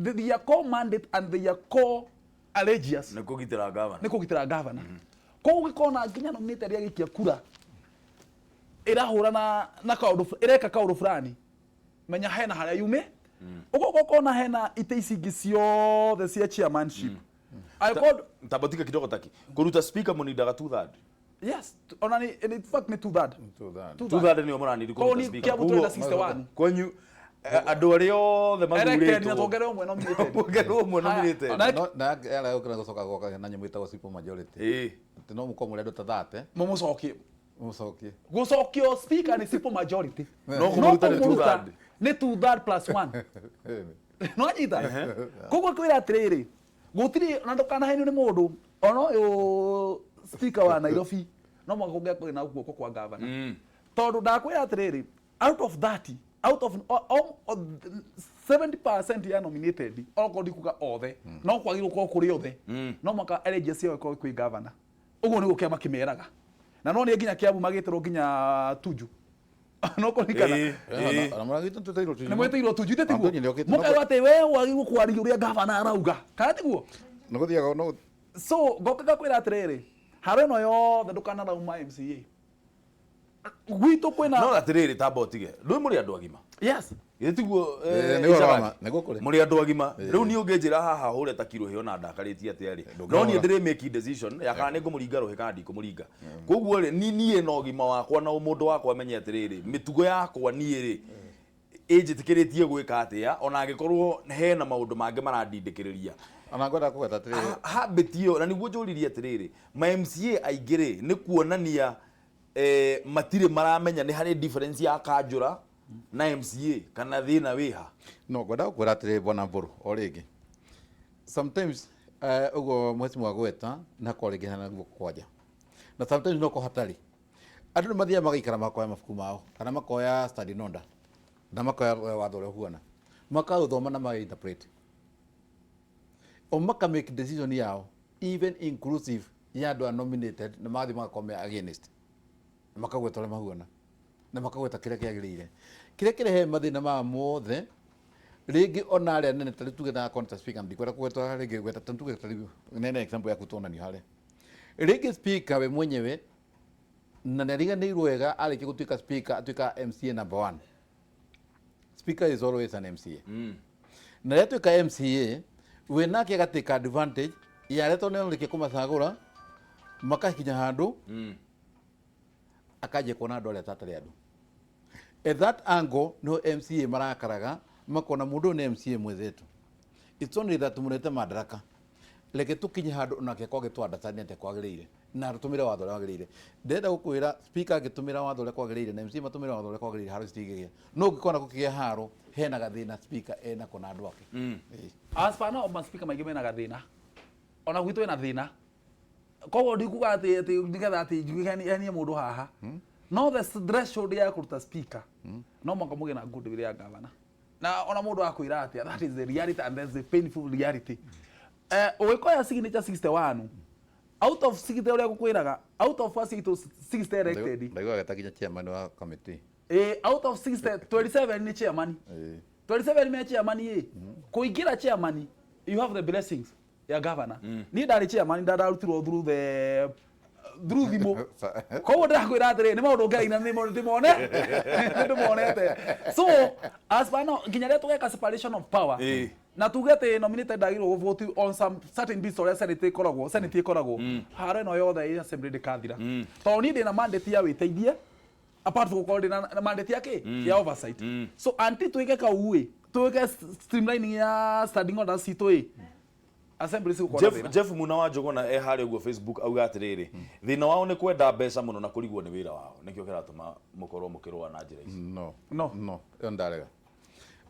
Their core mandate and their core allegiance Nĩ kũgitĩra gavana. Nĩ kũgitĩra gavana. Koguo gĩkona nginya nominated agĩikia kura ĩrahũra na kaũndũ ĩreka kaũndũ fulani, menya hena harĩa yume. Ũguo ũkona hena itĩ ici ingĩ ciothe cia chairmanship. Angĩkorwo Tambotika kidogo taki kũruta speaker mũnindaga two third? Yes, ona nĩ in fact nĩ two third. Two third. Two third nĩo mũranidi Koguo kũruta ni speaker. Kiambu Koguo twenda 61. Kwanyu andũ arĩa othe Elected na mathurĩtwo tuongerere ũmwe nominated. Tuongerere ũmwe Haya, nominated. Na yara yũkĩra gũcoka gwoka na nyamũ ĩtagwo simple majority, atĩ no mũkorwo mũrĩ andũ ta 30. Mũmũcokie. Mũcokie. Gũcokio speaker nĩ simple majority. No kũmũruta nĩ two kũmũruta third. Nĩ two third plus one. Nwanyita? Koguo kwĩra atĩrĩrĩ, gũtirĩ na ndũkanahenio nĩ mũndũ ona ũyũ speaker wa Nairobi, no mũhaka kũngĩakorwo na guoko kwa governor, tondũ ndakwĩra atĩrĩrĩ, out of 30, out of 70% ya nominated, okorwo ndikuga othe, no kwagĩrĩirwo gũkorwo kũrĩ othe, no mũhaka allegiance yao ĩkorwo kwĩ governor. Ũguo nĩguo kĩama kĩmeraga, na no nĩ nginya Kiambu magĩtĩrwo nginya Tuju, no kũririkana? Nĩ Nĩ mwĩtĩirwo Tuju, ithe tiguo? Antonio nĩokĩte. Mũkerwo atĩ we wagĩrĩirwo kwaria ũrĩa gavana arauga, kana tiguo? Nĩ gũthiaga no So ngoka ngakwĩra atĩrĩrĩ, haro ĩno yothe ndũkanarauma MCA gwitũ kwĩna No atĩrĩrĩ, tamba ũtige, ndũĩ mũrĩ andũ agima. Yes. Githĩ tiguo? Nĩ ũhoro wa Icagaki? ma, nĩguo kũrĩ. Mũrĩ andũ agima. Rĩu niĩ ũngĩnjĩra haha hũre ta kirũhĩ ona ndakarĩtie atĩa rĩ, no niĩ ndĩrĩ make decision ya kana nĩ ngũmũringa rũhĩ kana ndikũmũringa. Koguo rĩ, ni niĩ na ũgima wakwa na ũmũndũ wakwa menye atĩrĩrĩ, mĩtugo yakwa niĩ rĩ ĩnjĩtĩkĩrĩtie gwĩka atĩa, ona angĩkorwo hena maũndũ mangĩ marandindĩkĩrĩria. Ona ngwenda kũgweta atĩrĩrĩ, Habit ĩyo, na nĩguo njũririe atĩrĩrĩ, ma MCA aingĩ rĩ, nĩ kuonania matirĩ maramenya nĩ harĩ difference ya kanjũra na MCA kana thĩna wĩha? No ngwenda gũkwĩra atĩrĩrĩ, bwana Mbũrũ, o rĩngĩ sometimes ũguo mheshimiwa gweta na kwa rĩngĩ hena guoko kwanja, na sometimes no ko hatarĩ. Andũ nĩ mathiaga magaikara makoya mabuku mao kana makoya standing order na makoya watho ũrĩa ũhuana, makaũthoma na magainterpret o maka make decision yao, even inclusive ya andũ a nominated, na magathiĩ magakorwo me against na makagweta ũrĩa mahuana na makagweta kĩrĩa kĩagĩrĩire, kĩrĩa kĩrehe mathĩna maya mothe. Rĩngĩ ona arĩa nene, tarĩu tuge na county speaker, ndikwenda kũgweta rĩngĩ, gweta ta tuge tarĩu nene example yaku tuonanio harĩa rĩngĩ speaker we mwenyewe na nĩ ariganĩirwo wega, arĩkia gũtuĩka speaker atuĩka MCA number one. Speaker is always an MCA, na rĩrĩa atuĩka MCA we nake agatĩka advantage ya arĩa tondũ nĩarĩkia kũmacagũra makakinya handũ. Akanjia kuona andũ arĩa tatarĩ andũ. At that angle no MCA marakaraga, makona mũndũ ũyũ nĩ MCA mwenzetu, it's only that tumũnete madaraka, reke tũkinye handũ nake kwage tu understand atĩa kwagĩrĩire na tũtũmĩre watho ũrĩa wagĩrĩire. Ndĩrenda gũkwĩra, speaker angĩtũmĩra watho ũrĩa kwagĩrĩire na MCA matũmĩre watho ũrĩa kwagĩrĩire, haro citingĩgĩa. No ũngĩkona gũkĩgĩa haro, hena gathĩna speaker enako na andũ ake. Ĩĩ. As per now, maspika maingĩ mena gathĩna, ona gwitũ ĩna thĩna. Koguo ndikuga atĩ nĩgetha atĩ njuge henie mũndũ haha, no the threshold ya kũruta speaker no mũhaka mũgĩe na goodwill ya governor. Na ona mũndũ akwĩra atĩa, that is the reality and that's the painful reality. Ũgĩkoya signature 61 out of 60, ũrĩa gũkwĩraga, out of acio itũ 60 elected. Ndaigua geta nginya chairman wa committee. Out of 60, 27 nĩ chairman. 27 me chairman. Ĩ kũingĩra chairman, you have the blessings ya governor. Niĩ ndarĩ chairman, ndandarutirwo through thimũ. Koguo ndĩrakwĩra atĩrĩ, nĩ maũndũ Ngai na nĩ ndĩmone nĩndĩmonete. So as per now, nginya rĩrĩa tũgeka separation of power na tuge atĩ nominated ndagĩrĩirwo gũvote on some certain bills, ũrĩa senate ĩkoragwo, haro ĩno yothe ĩ assembly ndĩkathira, tondũ niĩ ndĩna mandate ya wĩteithie, apart from gũkorwo ndĩna na mandate ya kĩ ya oversight. So until twĩke kau ĩ, twĩke streamlining ya standing orders citũ ĩ, assembly cigũkorwo na Jeff, thĩna. Jeff Muna wa Njũgũna e harĩa ũguo Facebook auga atĩrĩrĩ, thĩna wao nĩ kwenda mbeca mũno na kũrigwo nĩ wĩra wao, nĩkĩo kĩratũma mũkorwo mũkĩrũa na njĩra ici. No. No. No, ĩyo ndarega.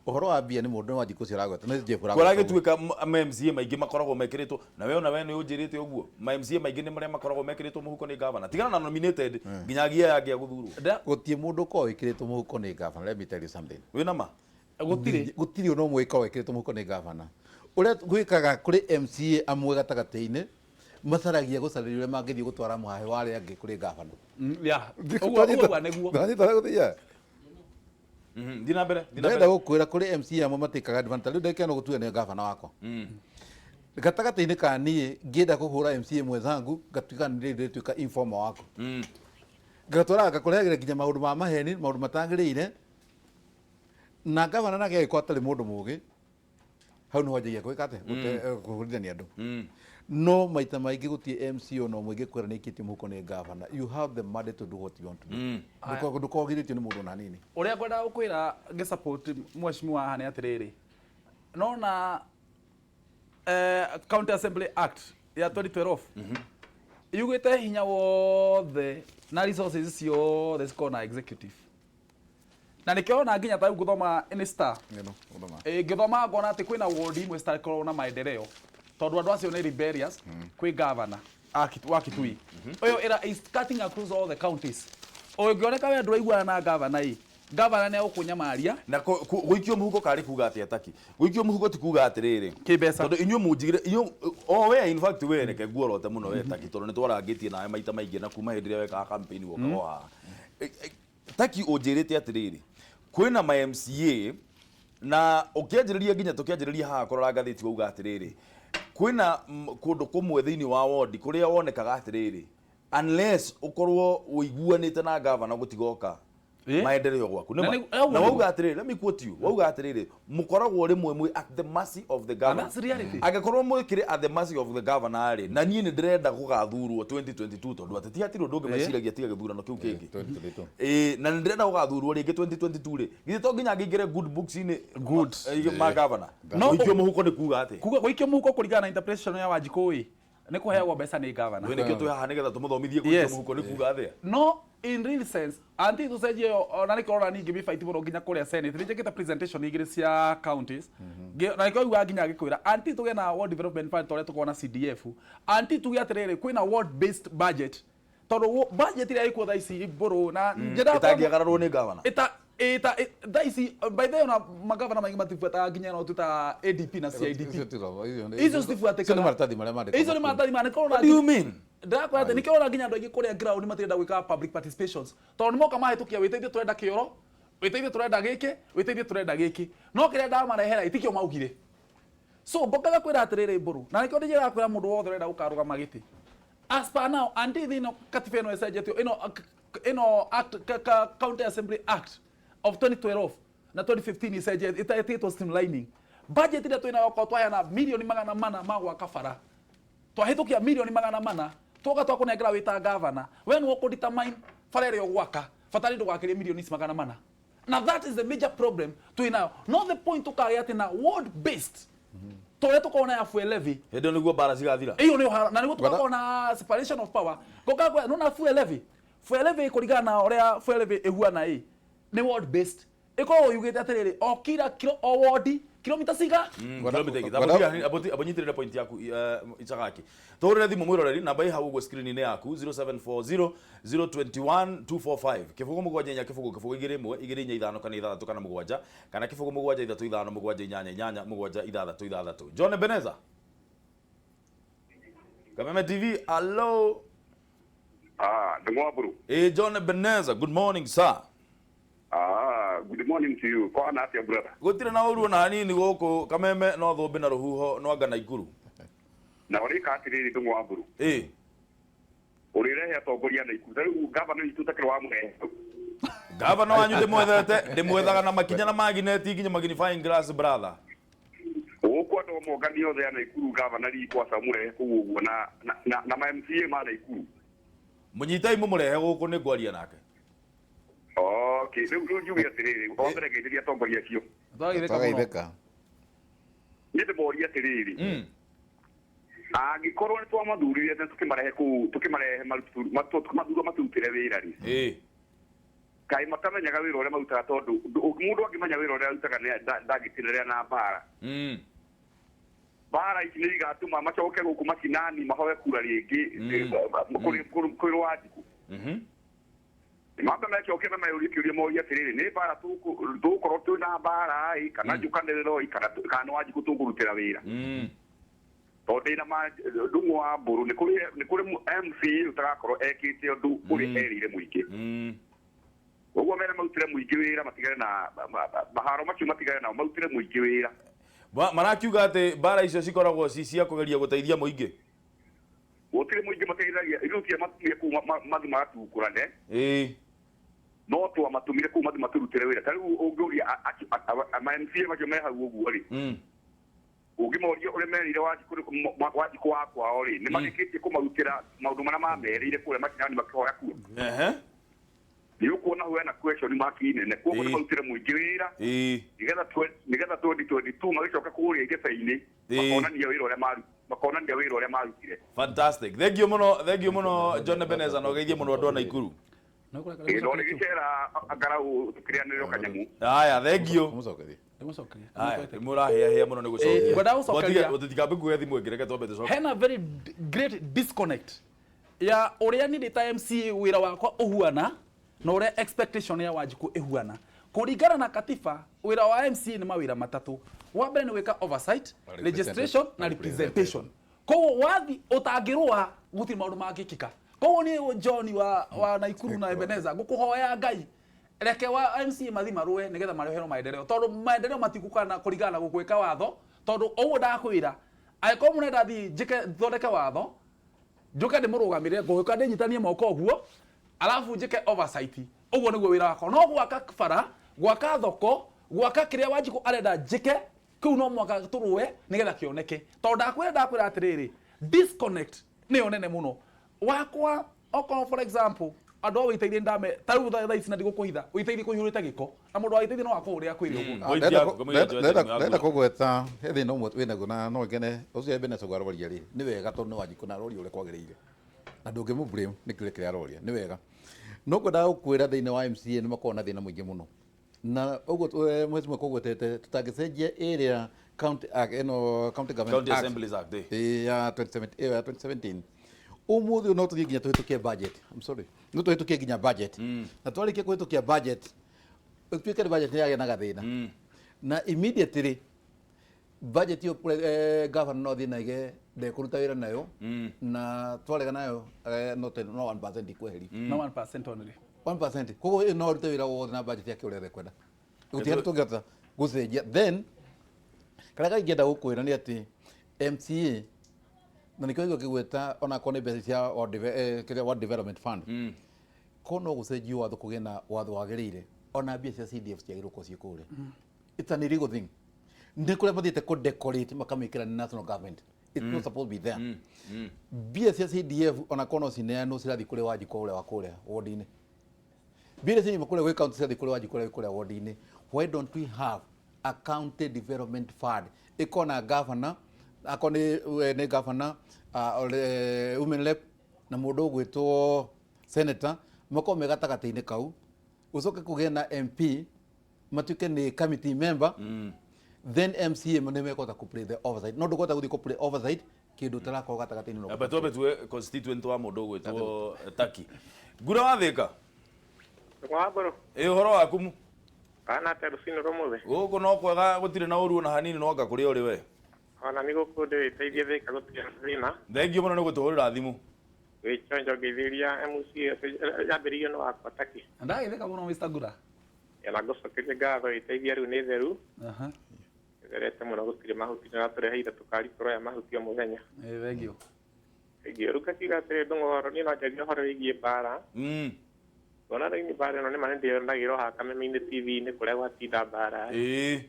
Ũhoro wa mbia nĩ mũndũ wa njikũ ũcio ũragweta nĩ Jeff ũragweta. Kũrĩa gĩtuĩka ma MCA maingĩ makoragwo mekĩrĩtwo na we, ona we nĩ ũnjĩrĩte ũguo, ma MCA maingĩ nĩ marĩa makoragwo mekĩrĩtwo mũhuko nĩ gavana, tigana na nominated, nginyagia aya angĩ a gũthurwo. Gũtirĩ mũndũ ũkoragwo wĩkĩrĩtwo mũhuko nĩ gavana. Let me tell you something. Wĩna ma? Gũtirĩ. Gũtirĩ ona ũmwe wĩkoragwo wĩkĩrĩtwo mũhuko nĩ gavana. Ũrĩa gwĩkaga, kũrĩ MCA amwe gatagatĩ-inĩ macaragia gũcarĩria ũrĩa mangĩthiĩ gũtwara mũhahĩ wa arĩa angĩ kũrĩ gavana. Yeah, ũguo nĩguo. Ndanyita ũrĩa gũthiaga? Thiĩ na mbere, thiĩ na Ndĩrenda mbere. gũkwĩra kũrĩ MCA amwe matĩkaga advantage. Rĩu ndagĩka ĩno gũtuĩka nĩ gavana wakwa gatagatĩ-inĩ ka niĩ ngĩenda kũhũra MCA mwenzangu, ngatuĩka nĩ ndĩtuĩka informer waku, ngatwaraga ngakũrehagĩra nginya maũndũ ma maheni, maũndũ matagĩrĩire. Na gavana nake agĩkorwo atarĩ mũndũ mũgĩ, hau nĩho anjagia gwĩka atĩa? Kũhũrithania andũ. No maita maingĩ gũtirĩ MC ona ũmwe ingĩkwĩra nĩ aikĩtio mũhuko nĩ gavana. You have the mandate to do what you want to do. Ndũkoragwo ũgirĩtio nĩ mũndũ ona hanini. Ũrĩa ngwendaga gũkwĩra ngĩsupport mheshimiwa haha nĩ atĩrĩrĩ, nona County Assembly Act ya 2012 yugĩte hinya wothe na resources ciothe cikorwo na executive, na nĩkĩo ona nginya ta rĩu ngũthoma nĩ star. Ng'eno, gũthoma. Ngĩthoma ngona atĩ kwĩna ward imwe citakoragwo na maendeleo tondũ andũ acio nĩ rebellious kwĩ governor wa Kitui. Ũyũ ĩra is cutting across all the counties. Ũngĩoneka we ndũraiguana na governor ĩ, governor nĩ egũkũnyamaria. Na gũikio mũhuko karĩ kuga atĩa? Taki gũikio mũhuko ti kuga atĩrĩrĩ, Kĩmbeca. Tondũ inyuĩ mũnjigire inyuĩ o we, in fact we, reke nguorote mũno we Taki, tondũ nĩ twarangĩtie nawe maita maingĩ na kuma hĩndĩ ĩrĩa wekaga campaign wokaga o haha. Taki ũnjĩrĩte atĩrĩrĩ, kwĩna ma MCA na ũkĩanjĩrĩria nginya tũkĩanjĩrĩria haha kũrora ngathĩti, wauga atĩrĩrĩ, kwĩna kũndũ kũmwe thĩinĩ wa wondi kũrĩa wonekaga atĩrĩrĩ, unless ũkorwo ũiguanĩte na gavana gũtigoka maendeleo gwaku. Na Nĩma? ũguo Na nĩguo. wauga atĩrĩrĩ, let me quote you, wauga atĩrĩrĩ, mũkoragwo rĩmwe mwĩ at the mercy of the And governor. that's reality. Angĩkorwo mwĩkĩrĩ at the mercy of the governor rĩ, na niĩ nĩ ndĩrenda gũgathurwo 2022, tondũ atĩ ti hatirĩ ũndũ ũngĩ meciragia tiga gĩthurano kĩu kĩngĩ. 2022. Ĩĩ, na nĩ ndĩrenda gũgathurwo rĩngĩ 2022 rĩ, githĩ to nginya ngĩingĩre good books-inĩ Good. ma governor? No, Gũikio mũhuko nĩ kuga atĩ Kuga gũikio mũhuko kũringana na interpretation ya Wanjikũ ĩ, nĩ kũheagwo mbeca nĩ governor. We nĩkĩo twĩ haha nĩgetha tũmũthomithie gũikio mũhuko nĩ kuga atĩa. No in real sense, anti tũcenjie ĩyo, ona nĩkĩo ũrona ningĩ mĩbaiti mũno nginya kũrĩa senate nĩ njĩkĩte presentation igĩrĩ cia counties. Na nĩkĩo ũiguaga nginya ngĩkwĩra anti tũgĩe na ward development fund ta ũrĩa tũkoragwo na CDF, anti tuge atĩrĩrĩ, kwĩna ward based budget, tondũ budget ĩrĩa ĩkuo thaa ici mbũrũ na njendaga Ĩtangĩagararwo nĩ governor. Ita thaa ici, by the way, ona magavana maingĩ matibuataga nginya ĩno twĩtaga ADP na CIDP. Icio citibuatĩkaga. Icio nĩ maratathi marĩa mandĩkagwo. Icio nĩ maratathi ma nĩkĩo ũrona. What do you mean? Ndĩrakwĩra atĩ nĩkĩo ũrona nginya andũ aingĩ kũrĩa ground matirenda gwĩka public participations, tondũ nĩmoka mahĩtũkia wĩteithie tũrenda kĩoro, wĩteithie tũrenda gĩkĩ, wĩteithie tũrenda gĩkĩ, no kĩrĩa ndamarehera itikĩo maugire. So mbokaga kwĩra atĩrĩrĩ mbũrũ, na nĩkĩo ndĩnjĩraga kwĩra mũndũ wothe ũrenda gũkarũgama gĩtĩ, as per now, until ĩno katiba ĩno ĩcenjetio, ĩno act County Assembly Act of 2012 na 2015 icenjetio, ĩtĩtwo streamlining budget ĩrĩa twĩnayo, okorwo twaheana mirioni 400 ma gwaka bara, twahĩtũkia mirioni 400, twoka twakũnengera wĩ ta gavana, we nĩwe ũkũ determine Bara ĩrĩa ũgwaka bata nĩ ndũgakĩrie milioni ici 400. Na that is the major problem twĩ nayo. No the point tũkagĩa atĩ na ward based, ta ũrĩa tũkoragwo na ya fuel levy. Hĩndĩ ĩyo nĩguo mbara cigathira. Ĩyo nĩyo haro, na nĩguo tũgakorwo na separation of power. Ngoka nona fuel levy, fuel levy kũringana na ũrĩa fuel levy ĩhuana ĩ, nĩ ward based. Ĩkoragwo yugĩte atĩrĩrĩ, o kila kilo, o ward kilomita ciga Kilomita igĩrĩ. Abo nyitĩrĩre point yaku, Icagaki. Tũhũrĩre thimũ, mwĩroreri, namba ĩ hau ũguo screen-inĩ yaku, 0740 021 245, 0 7 4 0 0 2 1 2 4 5 kana 6 kana 7 kana 0 7 3 5 7 8 8 7 6 6. John Ebeneza, Kameme TV, hello. Ah, Ndung'u. Eh, John Ebeneza, good morning, sir. Ah, good morning to you. Kwa na atia, brother? Gũtirĩ na ũru ona hanini gũkũ Kameme, no thũmbĩ na rũhuho no anga Naikuru. Na ũrĩka atĩrĩrĩ, Ndung'u wa Mburu. Ũrĩrehe atongoria Naikuru. Ta rĩu gavana witũ takĩrĩ wa mũrehe. Gavana wanyu ndĩmwethete, ndĩmwethaga na makinya na magineti nginya magnifying glass, brother. Gũkũ andũ mongani othe a Naikuru, gavana rikwaca mũrehe kũu ũguo na ma MCA ma Naikuru. Mũnyitei mũmũrehe gũkũ, nĩ ngwaria nake. Okay, rĩu njuge atĩrĩrĩ, o mbere ngeithĩria atongoria acio. Twagithĩka mũno. Twagaithĩka. Niĩ ndĩmorie atĩrĩrĩ, angĩkorwo nĩ twamathurire na tũkĩmarehe kũu, tũkĩmarehe tũkĩmathura maturutĩre wĩra rĩ, kaĩ matamenyaga wĩra ũrĩa marutaga? Tondũ mũndũ angĩmenya wĩra ũrĩa arutaga ndangĩtinĩrĩra na mbara. Mbara ici nĩ igatũma macoke gũkũ macinani mahoe kura rĩngĩ kũrĩ Wanjikũ. Mambe mecoke na meyũrie kĩũria, morie atĩrĩrĩ, nĩ mbara tũgũkorwo twĩ na mbara ĩ, kana njũkanĩrĩro ĩ, kana nĩ Wanjikũ tũkũrutĩra wĩra? Tondũ ndĩna ma, Ndung'u wa Mbũrũ, nĩ kũrĩ MCA ũtagakorwo ekĩte ũndũ ũrĩa erĩire mũingĩ. Ũguo mere marutĩre mũingĩ wĩra, matigane na maharo macio, matigane nao, marutĩre mũingĩ wĩra. Marakiuga atĩ mbara icio cikoragwo ci cia kũgeria gũteithia mũingĩ. Gũtirĩ mũingĩ mateithagia, ithuĩ tiamatumire kũu mathi magatukũrane. No twamatumire kũu mathi maturutĩre wĩra. Ta rĩu ũngĩũria ma MCA macio me hau ũguo rĩ, ũngĩmoria ũrĩa merĩire Wanjikũ wa kwao rĩ, nĩ marĩkĩtie kũmarutĩra maũndũ marĩa mamerĩire kũrĩa macinani makĩhoya kura? Nĩ ũkuona hau hena question mark nene. Koguo nĩ marutĩre mũingĩ wĩra nĩgetha 2022 magĩcoka kũrĩa igebe-inĩ, makonania wĩra ũrĩa marutire. Fantastic, thank you mũno, thank you mũno, John Ebeneza, na ũgeithie mũno andũ a Naikuru. Ĩĩ, no nĩgĩcera angarau tũkĩrĩanĩrĩro kanyamũ. Haya, thank you. Mũcokerie. Ndĩmũcokerie. Haya, mũrahĩahĩa mũno nĩ Ĩ, ngwendaga gũcokeria. gũcokia. Tũtikambe kuoya thimũ ĩngĩ, reke twambe tũcoke. Hena very great disconnect ya ũrĩa niĩ ndĩ ta MCA wĩra wakwa ũhuana na ũrĩa expectation ya Wanjikũ ĩhuana. Kũringana na katiba, wĩra wa MCA nĩ mawĩra matatũ. Wa mbere nĩ gwĩka oversight, registration na representation. Koguo wathi ũtangĩrũa, gũtirĩ maũndũ mangĩkĩka. Koguo niĩ John wa Naikuru na Ebeneza ngũkũhoya Ngai, reke wa MCA mathi marũe nĩgetha mareherwo maendeleo, tondũ maendeleo matigũkana kũringana na gũgwĩka watho. Tondũ ũguo ndakwĩra, angĩkorwo mũrenda thiĩ njĩke thondeke watho, njoke ndĩmũrũgamĩrĩre, ngũgĩũka ndĩnyitanie moko ũguo, alafu njĩke oversight, ũguo nĩguo wĩra wakwa. No gwaka bara, gwaka thoko, gwaka kĩrĩa Wanjikũ arenda njĩke kĩu, no mwaka tũrũe nĩgetha kĩoneke. Tondũ ndakwĩra atĩrĩrĩ, disconnect nĩyo nene mũno wakwa. Okorwo, for example, andũ a wĩteithie ndame ta rĩu thaa ici, na ndigũkũhitha, wĩteithie kũihũrĩte gĩko, na mũndũ wa wĩteithie no akũhũre akwĩre ũguo. Point yaku, kamũira njoete thimũ yaku. Ndenda kũgweta he thĩna ũmwe wĩnaguo, na no ngene ũcio Ebeneza aroria rĩ, nĩ wega, tondũ nĩ Wanjikũ na aroria ũrĩa kwagĩrĩire, na ndũngĩmũ blame nĩ kĩũria kĩrĩa aroria nĩ wega. No ngwendaga gũkwĩra thĩinĩ wa MCA nĩ makoragwo na thĩna mũingĩ mũno, na ũguo mheshimiwa kũgwetete, tũtangĩcenjia ĩrĩa county act ĩno, County Government County Act, Assemblies Act, eh. Ĩ, ya 2017, ĩyo ya 2017, ũmũthĩ ũyũ no tũthiĩ nginya tũhĩtũkie budget, I'm sorry, no tũhĩtũkie nginya budget, na twarĩkia kũhĩtũkia budget, ĩtuĩke nĩ budget nĩ yagĩa na gathĩna, na immediately budget ĩyo governor no athiĩ na aige ndekũruta wĩra nayo, na twarega nayo, no 1% ikweherio. No 1% only. 1%. Koguo ĩyo no arute wĩra wothe na budget yake ũrĩa ekwenda, gũtirĩ handũ tũngĩhota gũcenjia. Then karĩa kaingĩenda gũkwĩra nĩ atĩ MCA, na nĩkĩo igua kĩgweta onakorwo nĩ mbeca cia kĩrĩa World Development Fund, ko no gũcenjio watho, kũgĩe na watho wagĩrĩire, ona mbia cia CDF ciagĩrĩirwo gũkorwo ciĩ kũrĩa. It's an illegal thing, nĩ kũrĩa mathiĩte kũ decorate makamĩkĩra nĩ national government. It's not supposed to be there. Mbia cia CDF, onakorwo no cineanwo, cirathiĩ kũrĩ Wanjikũ ũrĩa wa kũrĩa ward-inĩ. Mbia iria cinyuma kũrĩa gwĩ county ciathiĩ kũrĩa Wanjikũ kũrĩa kũrĩa ward-inĩ. Why don't we have a county development fund ĩkorwo na governor, akorwo nĩ governor, women rep na mũndũ ũgwĩtwo senator, makorwo me gatagatĩ-inĩ kau, ũcoke kũgĩe na MP matuĩke nĩ committee member, then MCA nĩ mekũhota kũ play the oversight. No ndũkũhota gũthiĩ kũ play oversight kĩndũ ũtarakorwo gatagatĩ-inĩ. Amba twambe tuwe constituent wa mũndũ ũgwĩtwo Taki Ngura wa Thĩka. Wambũrũ. Ĩ, ũhoro waku mu? Kana atĩa rũcinĩ rũmũthĩ? Gũkũ no kwega, gũtirĩ na ũru ona hanini, no anga kũrĩa ũrĩ we? Ona nĩ gũkũ ndĩrĩteithie Thĩka, gũtirĩ na thĩna. Thengiũ mũno nĩ gũtũhũrĩra thimũ. Wĩchonjo ngeithĩria MCA yambĩrĩirio nĩ wakwa Taki. Ndagĩtheka mũno, Mr. Ngura. Na ngũcokerie ngatho ĩteithia rĩu nĩ theru. Ĩtherete mũno, gũtirĩ mahuti, na tũreheire tũkari tũroya mahuti o mũthenya. Ĩ, thengiũ. Thengiũ. Rĩu ngakiuga atĩrĩ, ndũng'ũ, ũhoro niĩ no njarie ũhoro wĩgiĩ mbara. Ona rĩu nĩ mbara ĩno nĩ ma nĩndĩyonagĩra o haha Kameme-inĩ TV-inĩ kũrĩa gwatinda mbara. Niĩ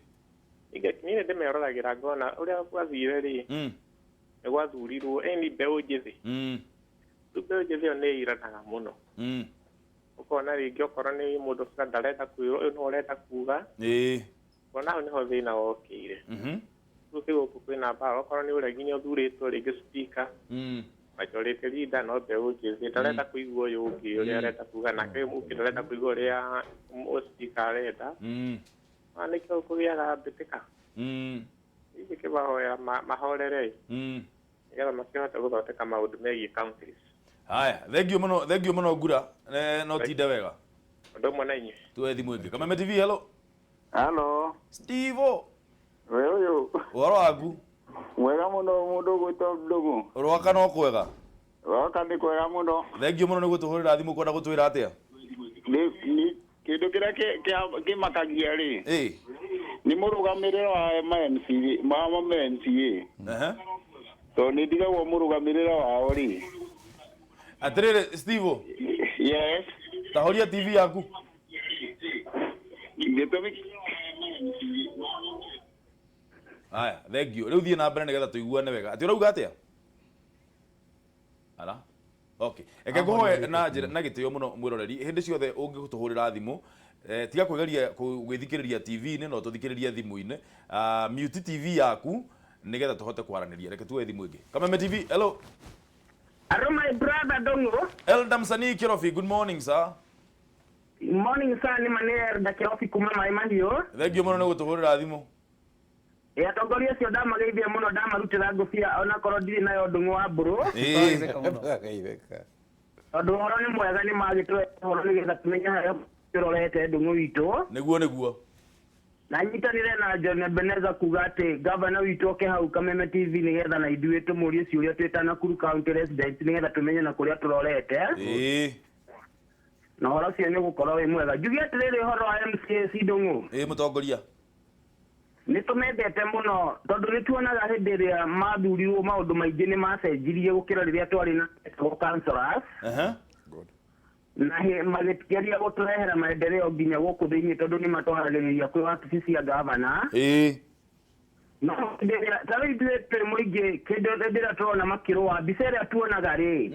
nĩ ndĩmeroragĩra ngona ũrĩa gwathire rĩ, nĩ gwathurirwo ĩni mbeũ njĩthĩ. Rĩu mbeũ njĩthĩ ĩyo nĩ ĩiranaga mũno. Ũkona rĩngĩ okorwo nĩ mũndũ fulani ndarenda kwĩrwo ũyũ no ũrenda kuga. Ũkona hau nĩho thĩna wokĩire. Rĩu kĩ gũkũ kwĩna mbara, okorwo nĩ ũregi nĩ ũthurĩtwo rĩngĩ speaker, majority leader no mbeũ njĩthĩ, ndarenda kũigua ũyũ ũngĩ ũrĩa arenda kuga, nake ũyũ ũngĩ ndarenda kũigua ũrĩa speaker arenda. Na nĩkĩo kũgĩaga mbĩtĩka. Ithuĩ kĩmahoya mahorere nĩgetha makĩhote gũthondeka maũndũ megiĩ counties. Haya, thengiũ mũno, thengiũ mũno Ngura. No tinde wega. Ũndũ ũmwe na inyuĩ. Tuwe thimũ ĩngĩ. Kameme TV, hello. Halo. Steve. We ũyũ. Ũhoro waku? Mwega mũno, mũndũ ũgwĩtwo Ndũng'ũ. Rwaka no kwega? Rwaka nĩ kwega mũno. Thengiũ mũno nĩ gũtũhũrĩra thimũ, kwenda gũtwĩra atĩa? Nĩ kĩndũ kĩrĩa kĩmakagia rĩ, nĩ mũrũgamĩrĩro wa MCA, ma MCA. Tondũ nĩ ndigagwo mũrũgamĩrĩro wao rĩ. Atĩrĩrĩ, Steve. Yes. Tahoria TV yaku. Gĩtũmi. Haya, thengiũ. Rĩu thiĩ na mbere nĩgetha tũiguane wega. Atĩ ũrauga atĩa? Ara. Okay. Reke ngũhoe na njĩra na gĩtĩo mũno, mwĩroreri, hĩndĩ ciothe ũngĩtũhũrĩra thimũ, tiga kwĩgeria gwĩthikĩrĩria TV-inĩ, no tũthikĩrĩrie thimũ-inĩ. Mute TV yaku nĩgetha tũhote kwaranĩria. Reke tuoe thimũ ĩngĩ. Kameme TV, hello. Hello, my brother Dongo. Elder Msanii Kirofi, good morning, sir. Morning, sir, nĩ ma nĩ Elder Kirofi kuma Maĩ Mahiũ. Thengiũ mũno nĩ gũtũhũrĩra thimũ. Ĩ, atongoria acio ndamageithia mũno, ndamarutĩra ngũbia onakorwo ndirĩ nayo, Ndũng'ũ wa Mbũrũ. Tondũ ũhoro nĩ mwega, nĩ magĩtũhe ũhoro nĩgetha tũmenye harĩa tũrorete, Ndũng'ũ witũ. Nĩguo, nĩguo. Na nyitanĩre na John Ebeneza kuga atĩ gavana witũ oke hau Kameme TV nĩgetha na ithuĩ tũmũrie ciũria twĩ ta Nakuru County residents, nĩgetha tũmenye na kũrĩa tũrorete. Na ũhoro ũcio nĩ ũgũkorwo wĩ mwega. Njuge atĩrĩrĩ, ũhoro wa MCAC, Ndũng'ũ. Ĩ, mũtongoria. Nĩ tũmendete mũno tondũ nĩ tuonaga hĩndĩ ĩrĩa mathurirwo maũndũ maingĩ nĩ macenjirie gũkĩra rĩrĩa twarĩ na etagwo councillors. Na magĩgeria gũtũrehera maendeleo nginya gũkũ thĩinĩ, tondũ nĩ matwaragĩrĩria kwĩ wabici cia gavana. No hĩndĩ ĩrĩa ta rĩu ithuĩ twĩ mũingĩ, kĩndũ hĩndĩ ĩrĩa tũrona makĩrũa, mbica ĩrĩa tuonaga rĩ,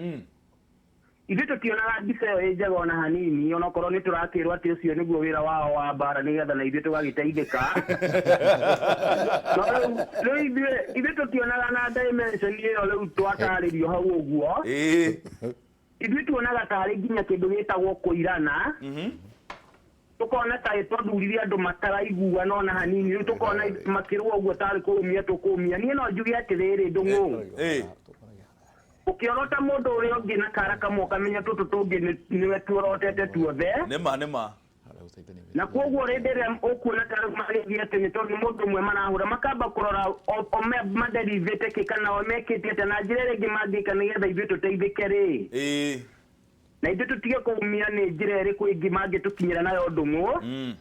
ithuĩ tũtionaga mbica ĩyo ĩ njega ona hanini, onokorwo nĩ tũrakĩrwo atĩ ũcio nĩguo wĩra wao wa mbara nĩgetha na ithuĩ tũgagĩteithĩka. No rĩu ithuĩ tũtionaga na dimension ĩyo rĩu twatarĩrio hau ũguo. Ithuĩ tuonaga tarĩ nginya kĩndũ gĩtagwo kũirana. Tũkona ta twathurire andũ mataraiguana ona hanini, rĩu tũkona makĩrũa ũguo tarĩ kũũmia tũkũũmia. Niĩ no njuge atĩrĩrĩ, Ndũng'ũ, ũkĩorota mũndũ ũrĩa ũngĩ na kara kamwe, ũkamenya tũtũ tũngĩ nĩwe tuorotete tuothe. Nĩma, nĩma. Na koguo hĩndĩ ĩrĩa ũkuona ta rĩu magĩthiĩ atĩ nĩ tondũ nĩ mũndũ ũmwe marahũra, makamba kũrora o maderivĩte kĩ kana o mekĩte atĩa na njĩra ĩrĩa ĩngĩ mangĩka nĩgetha ithuĩ tũteithĩke rĩ, na ithuĩ tũtige kũumia nĩ njĩra ĩrĩkũ ĩngĩ mangĩtũkinyĩra nayo, Ndũng'ũ.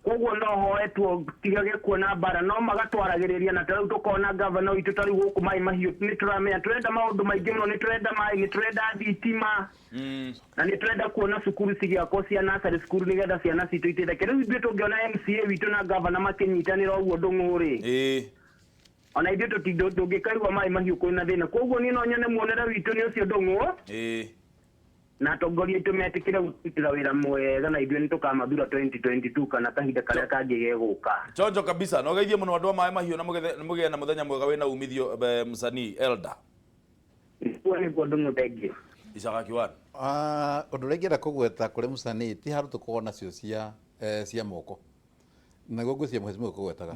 Koguo no hoe tutigage kuona mbara, no magatwaragĩrĩria, na tarĩu tũkona gavana witũ tarĩu gũkũ Maĩ Mahiũ nĩ tũramenya tũrenda maũndũ maingĩ mũno, nĩ tũrenda maĩ, nĩ tũrenda thitima, na nĩ tũrenda kuona cukuru cigĩakwo cia nursery school nĩgetha ciana citũ iteithĩke. Rĩu ithuĩ tũngĩona MCA witũ na gavana makĩnyitanĩra ũguo, Ndũng'ũ rĩ, ona ithuĩ tũngĩkaigua Maĩ Mahiũ kwĩna thĩna. Koguo niĩ no nyone muonere witũ nĩ ũcio, Ndũng'ũ. Na atongoria aitũ metĩkĩre gũtũrutĩra wĩra mwega na ithuĩ nĩ tũkamathura 2022 kana kahinda karĩa kangĩ gegũka. Chonjo kabisa na ũgeithie mũno andũ a maĩ mahiũ na mũgĩe na mũthenya mwega wĩna umithio msanii Elder. Nĩguo nĩguo Ndung'u thengiũ. Icagaki one. Ũndũ ũrĩa ingĩenda kũgweta kũrĩ mũcanii ti handũ tũkoragwo nacio cia cia moko naguo ngwĩciria mheshimiwa kũgwetaga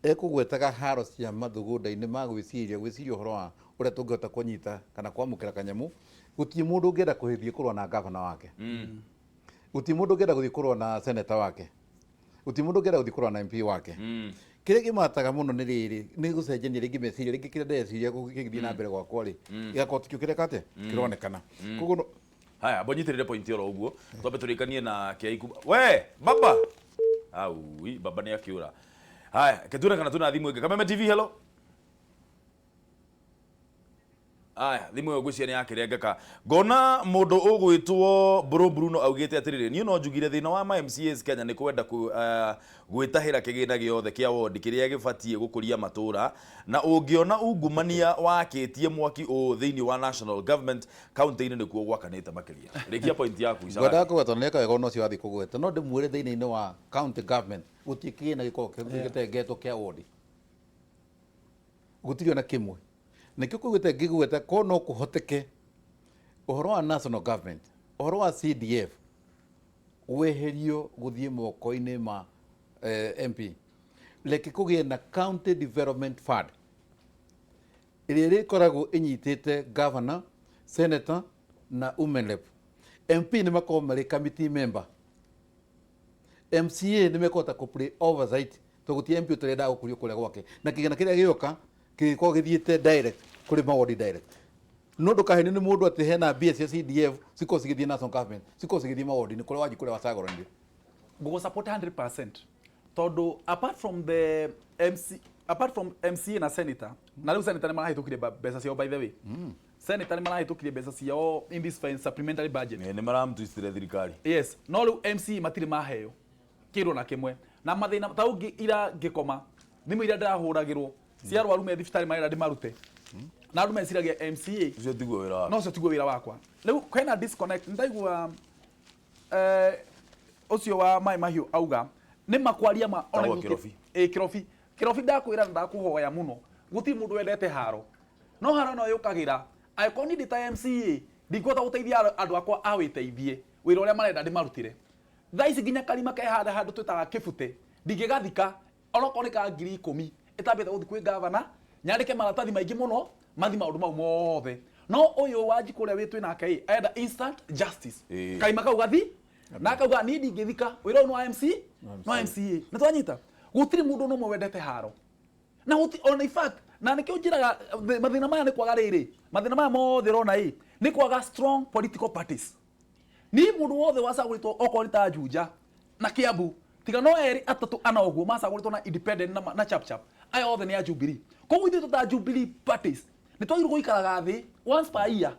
ekũgwetaga haro cia mathugunda-inĩ ma gwĩciria gwĩciria ũhoro wa ũrĩa tũngĩhota kũnyita kana kwamũkĩra kanyamũ. Gũtirĩ mũndũ ũngĩenda kũthiĩ kũrũa na gavana wake, gũtirĩ mũndũ ũngĩenda gũthiĩ kũrũa na seneta wake, gũtirĩ mũndũ ũngĩenda gũthiĩ kũrũa na MP wake. Kĩrĩa kĩmataga mũno nĩ rĩrĩ, nĩ gũcenjania rĩngĩ meciria, rĩngĩ kĩrĩa ndĩreciria gĩgĩthiĩ na mbere gwakwa rĩ, gĩgakorwo tikĩo kĩreka atĩa kĩronekana. Koguo Haya, mbonyitĩrĩre point oro ũguo twambe tũrĩkanie na kĩaiku. We baba, aui baba nĩ akĩũra. Haya, ketuone kana twĩna thimũ ĩngĩ. Kameme TV, hello. Aya, thimũ ĩyo ngwĩciria nĩ yakĩrengeka. Ngona mũndũ ũgwĩtwo Bro Bruno augĩte atĩrĩrĩ, niĩ no njugire thĩna wa ma MCAs Kenya nĩ kwenda gwĩtahĩra kĩgĩna gĩothe kĩa wondi kĩrĩa gĩbatiĩ gũkũria matũra, na ũngĩona ungumania wakĩtie mwaki ũũ thĩinĩ wa national government county-inĩ nĩkuo gwakanĩte makĩria. Rĩkia point yaku Icagaki. Ngwendaga kũgweta nĩ wega ona ũcio wathiĩ kũgweta, no ndĩmwĩre thĩinĩ wa county government gũtirĩ kĩgĩna gĩkoragwo gĩtengetwo kĩa wondi, gũtirĩ ona kĩmwe. Nĩkĩo kũigĩte ngĩgweta ko no kũhoteke ũhoro wa national government, ũhoro wa CDF weherio gũthiĩ moko-inĩ ma MP, reke kũgĩe na county development fund ĩrĩa ĩrĩkoragwo ĩnyitĩte governor, senator na women rep. MP nĩ makorwo marĩ committee member, MCA nĩ mekũhota kũ play oversight tondũ gũtirĩ MP ũtarendaga gũkũrio kũrĩa gwake, na kĩgĩna kĩrĩa gĩoka kĩgĩkorwo gĩthiĩte direct kũrĩ mawodi direct. No ndũkahenio nĩ mũndũ atĩ hena mbia cia CDF cikorwo cigĩthiĩ national government, cikorwo cigĩthiĩ mawodi-inĩ kũrĩa wanji kũrĩa wacagũranire. Ngũgũ support 100% tondũ apart from the MC, apart from MCA na senator, na rĩu senator nĩ marahĩtũkire mbeca ciao, by the way. Senator nĩ marahĩtũkirie mbeca ciao in this supplementary budget. Nĩ maramtwistire thirikari. Yes, no rĩu MCA matirĩ maheo kĩndũ na kĩmwe, na mathĩna ta ũngĩ ira ngĩkoma thimũ iria ndĩrahũragĩrwo cia arwaru me thibitarĩ marenda ndĩmarute, na andũ meciragia MCA ũcio tiguo wĩra wakwa. No ũcio tiguo wĩra wakwa. Rĩu kwĩna disconnect. Ndaigua ũcio wa Maĩ Mahiũ auga nĩ makwaria ma ona Kĩrobi. Ĩ Kĩrobi, Kĩrobi, ndakwĩra na ndakũhoya mũno, gũtirĩ mũndũ wendete haro, no haro no yũkagĩra. Angĩkorwo niĩ ndĩ ta MCA ndingĩhota gũteithia andũ akwa a wĩteithie wĩra ũrĩa marenda ndĩmarutĩre thaa ici, nginya karima ke handũ handũ twĩtaga kĩbute ndingĩgathika onokorwo nĩ ka 10,000 ĩtambĩte gũthiĩ kwĩ gavana nyandĩke maratathi maingĩ mũno mathi maũndũ mau mothe. No ũyũ Wanjikũ ũrĩa wĩ twĩ nake ĩ enda instant justice. Karima kau gathi na akauga niĩ ndingĩthika wĩra ũyũ nĩ wa MC, no MCA nĩ twanyita. Gũtirĩ mũndũ no ũmwe wendete haro na gũti ona in fact, na nĩkĩo njĩraga mathĩna maya nĩ kwaga rĩrĩ, mathĩna maya mothe ũrona ĩ nĩ kwaga strong political parties. Niĩ mũndũ wothe wacagũrĩtwo okorwo nĩ ta Juja na Kiambu, tiga no erĩ atatũ ana ũguo macagũrĩtwo na independent na chap chap, aya othe nĩ a Jubilee. Koguo ithuĩ tũta Jubilee parties nĩ twagĩrĩirwo gũikaraga thĩ once per year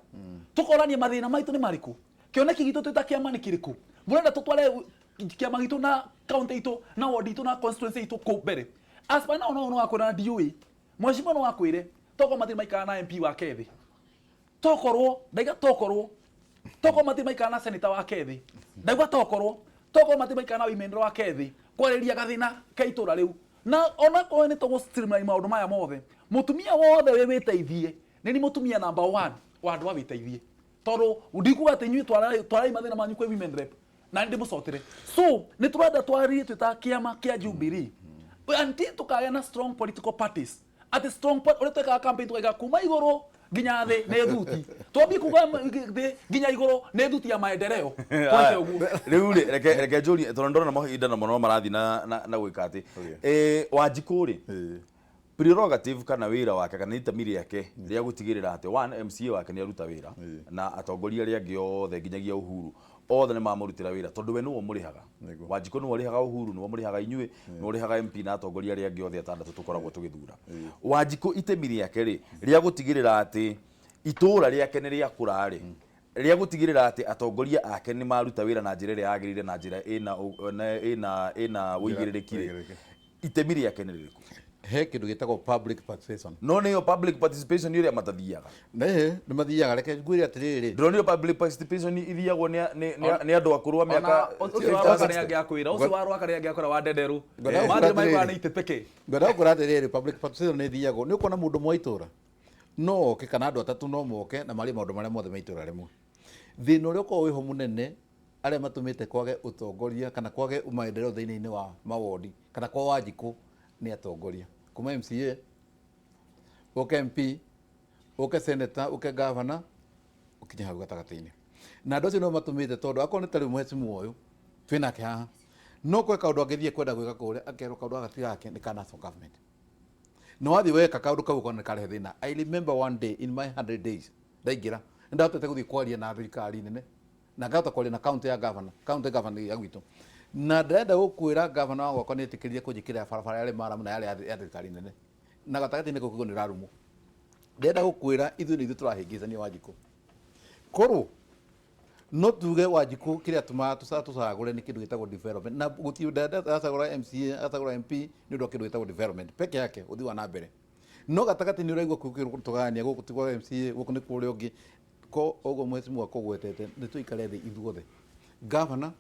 tũkorania mathĩna maitũ nĩ marĩkũ, kĩoneki gitũ twĩ ta kĩama nĩ kĩrĩkũ, mũrenda tũtware kĩama gitũ na county itũ na ward itũ na constituency itũ kũ mbere. As per now, no wakwĩra na ndiũĩ mheshimiwa no wakwĩre tokorwo matirĩ maikara na MP wake thĩ, tokorwo ndaiga tokorwo tokorwo matirĩ maikara na senator wake thĩ, ndauga tokorwo tokorwo matirĩ maikara na women wake thĩ kwarĩria gathĩna ke itũra rĩu. Na onakorwo nĩ tũgũ streamline maũndũ maya mothe, mũtumia wothe wĩ wĩteithie nĩ ni mũtumia number one wa andũ a wĩteithie, tondũ ndikuga atĩ inyuĩ twarai mathĩna manyu kwĩ women rep na nĩ ndĩmũcotire. So nĩ tũrenda twarĩrie twĩ ta kĩama kĩa Jubilee until tũkagĩa na strong political parties, atĩ strong ũrĩa twekaga campaign tukaiga kuma igũrũ nginya thĩ nĩ thuti, twambie kuga thĩ nginya igũrũ nĩ thuti ya maendeleo, tweke ũguo. Rĩu rĩ, reke njũrie tondũ ndona mahinda namo no marathiĩ na gwĩka atĩ Wanjikũ rĩ, prerogative kana wĩra wake kana itemi rĩake rĩa gũtigĩrĩra atĩ one MCA wake nĩ aruta wĩra na atongoria arĩa angĩ othe nginyagia Uhuru othe nĩ mamũrutĩra wĩra, tondũ we nĩwe ũmũrĩhaga. Wanjikũ nĩwe ũrĩhaga Uhuru, nĩwe ũmũrĩhaga inyuĩ, nĩwe ũrĩhaga MP na atongoria arĩa angĩ othe atandatũ tũkoragwo tũgĩthura. Wanjikũ itemi rĩake rĩ rĩa gũtigĩrĩra atĩ itũũra rĩake nĩ rĩakũra rĩ, rĩa gũtigĩrĩra atĩ atongoria ake nĩ maruta wĩra na njĩra ĩrĩa yagĩrĩire na njĩra ĩna ũigĩrĩrĩki rĩ, itemi rĩake nĩ rĩrĩkũ? He kĩndũ gĩtagwo public participation. No nĩyo public participation ĩrĩa matathiaga. Nĩ nĩ mathiaga, reke ngwĩre atĩrĩrĩ. Ndĩronire public participation ithiagwo nĩ andũ akũrũ a mĩaka Ũcio wa Rwaka nĩ angĩakwĩra, ũcio wa Rwaka nĩ angĩakwĩra wa Ndenderu. Mathiĩ maiguaga nĩ itepeke. Ngwenda gũkwĩra atĩrĩrĩ, public participation nĩ ĩthiagwo. Nĩ ũkuona mũndũ ũmwe wa itũra no oke, kana andũ atatũ no moke na marie maũndũ marĩa mothe ma itũra rĩmwe. Thĩna ũrĩa ũkoragwo wĩho mũnene, arĩa matũmĩte kwage ũtongoria kana kwage maendeleo thĩinĩ wa mawondi kana kwa Wanjikũ, nĩ atongoria kuma MCA, ũke MP, ũke senator, ũke governor, ũkinye hau gatagatĩ-inĩ. Na andũ acio nĩo matũmĩte, tondũ akorwo nĩ ta rĩu mheshimiwa ũyũ twĩnake haha, no kwe kaũndũ angĩthiĩ kwenda gwĩka kũrĩa, akerwo kaũndũ gaka ti gake, nĩ ka national government. Na wathiĩ weka kaũndũ kau, ũkona nĩ karehe thĩna. I remember one day in my 100 days ndaingĩra, nĩ ndahotete gũthiĩ kwaria na thirikari nene na ngahota kwaria na county ya governor, county governor ya gwitũ. Na ndĩrenda gũkwĩra, governor wa gwakwa nĩ etĩkĩrire kũnjĩkĩrĩra barabara yarĩ maramu na yarĩ ya thirikari nene, na gatagatĩ-inĩ kau kũigua nĩ ũrarumwo. Ndĩrenda gũkwĩra, ithuĩ nĩ ithuĩ tũrahĩngĩcania Wanjikũ. Korwo no tuge Wanjikũ kĩrĩa tũmaga tũcagũre nĩ kĩndũ gĩtagwo development, na gũtirĩ ndacagũra MCA, acagũra MP nĩ ũndũ wa kĩndũ gĩtagwo development peke yake, ũthii wa na mbere. No gatagatĩ nĩ ũraigua tũgayania, gũkũ ti kwa MCA, gũkũ nĩ kwa ũrĩa ũngĩ. Ko ũguo mheshimiwa kũgwetete, nĩ tũikare thĩ ithuothe, governor,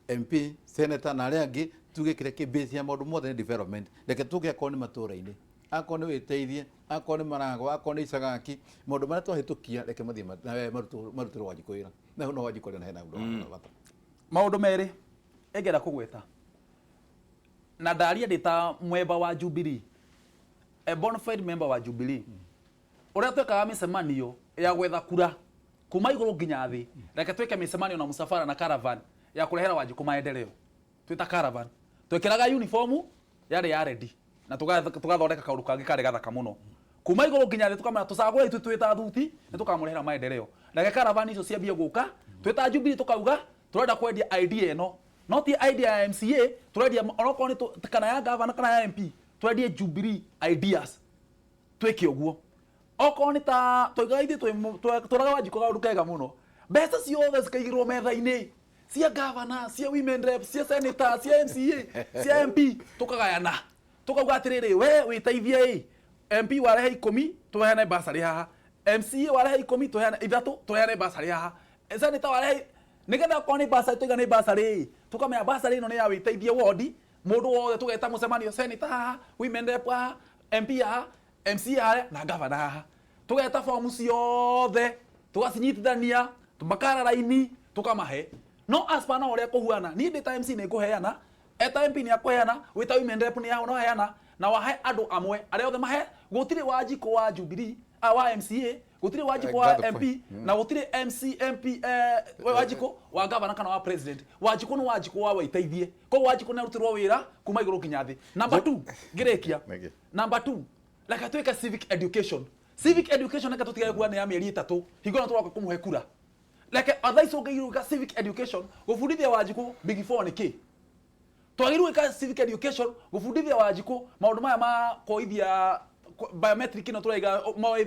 MP, senator na arĩa angĩ, tuge kĩrĩa kĩ base ya maũndũ mothe nĩ development. Reke tuge akorwo nĩ matũũra-inĩ, akorwo nĩ wĩteithie, akorwo nĩ marago, akorwo nĩ icagaki, maũndũ marĩa twahĩtũkia, reke mathiĩ marutĩrwo Wanjikũ wĩra, na hau no Wanjikũ arĩa hena ũndũ wa bata. Maũndũ merĩ ingĩenda kũgweta, na ndaria ndĩ ta mwemba wa Jubilee, a bona fide member wa Jubilee. Ũrĩa twekaga mĩcemanio ya gwetha kura kuma igũrũ nginya thĩ, reke twĩke mĩcemanio na mũcabara na caravan ya kũrehera Wanjikũ maendeleo. Twĩta caravan, twĩkĩraga uniform yarĩ ya ready na tũgathondeka kaũndũ kangĩ karĩ gathaka mũno kuma igũrũ nginya thĩ, tũkamera tũcagũre ithuĩ twĩ ta thuti nĩ tũkamũrehera maendeleo. Reke caravan icio ciambie gũka twĩ ta Jubilee, tũkauga tũrenda kwendia idea ĩno, no ti idea ya MCA tũrendia, onokorwo nĩ kana ya governor kana ya MP, twendie Jubilee ideas. Twĩke ũguo. Okorwo nĩ ta twaigaga ithuĩ twĩraga Wanjikũ kaũndũ kega mũno, mbeca ciothe cikaigĩrwo metha-inĩ, cia governor, cia women rep, cia senator, cia MCA, cia MP, tukagayana, tukauga atiriri, we witeithie ĩ MP warehe 10, tuheane basarĩ haha, MCA warehe 10, tuheane 3, tuheane basarĩ haha, senator warehe, nigetha okorwo nĩ basarĩ tuiga nĩ basarĩ, tukamenya basarĩ ĩno nĩ ya wĩteithie wodi. Mũndũ wothe tũgeta mũcemanio, senator haha, women rep haha, MP haha, MCA haha na governor haha, tũgeta fomu ciothe, tũgacinyitithania, makara raini, tũkamahe. No as per na ũrĩa kũhuana, niĩ ndĩ ta MC nĩ ngũheana, eta MP nĩ akũheana, wĩ ta women rep nĩ no heana, na wahe andũ amwe arĩa othe mahe. Gũtirĩ Wanjikũ wa Jubilee, wa MCA, gũtirĩ Wanjikũ wa Got the MP, point. Na gũtirĩ MC, MP, Wanjikũ wa governor kana wa president. Wanjikũ nĩ Wanjikũ wa waiteithie. Koguo Wanjikũ nĩ arutirwo wĩra kuma igũrũ nginya thĩ. Number 2, ngĩrĩkia. Thank you. Number 2, reke twĩke civic education. Civic education, reke tũtigage kuga nĩ ya mĩeri 3 hingo ĩno tũroka kũmũhe kura. Reke thaa ici ũngĩirwo gwĩka civic education, gũbundithia Wanjikũ Big Four nĩ kĩ. Twagĩrĩirwo gwĩka civic education, gũbundithia Wanjikũ maũndũ maya ma kũithia biometric ĩno tũraiga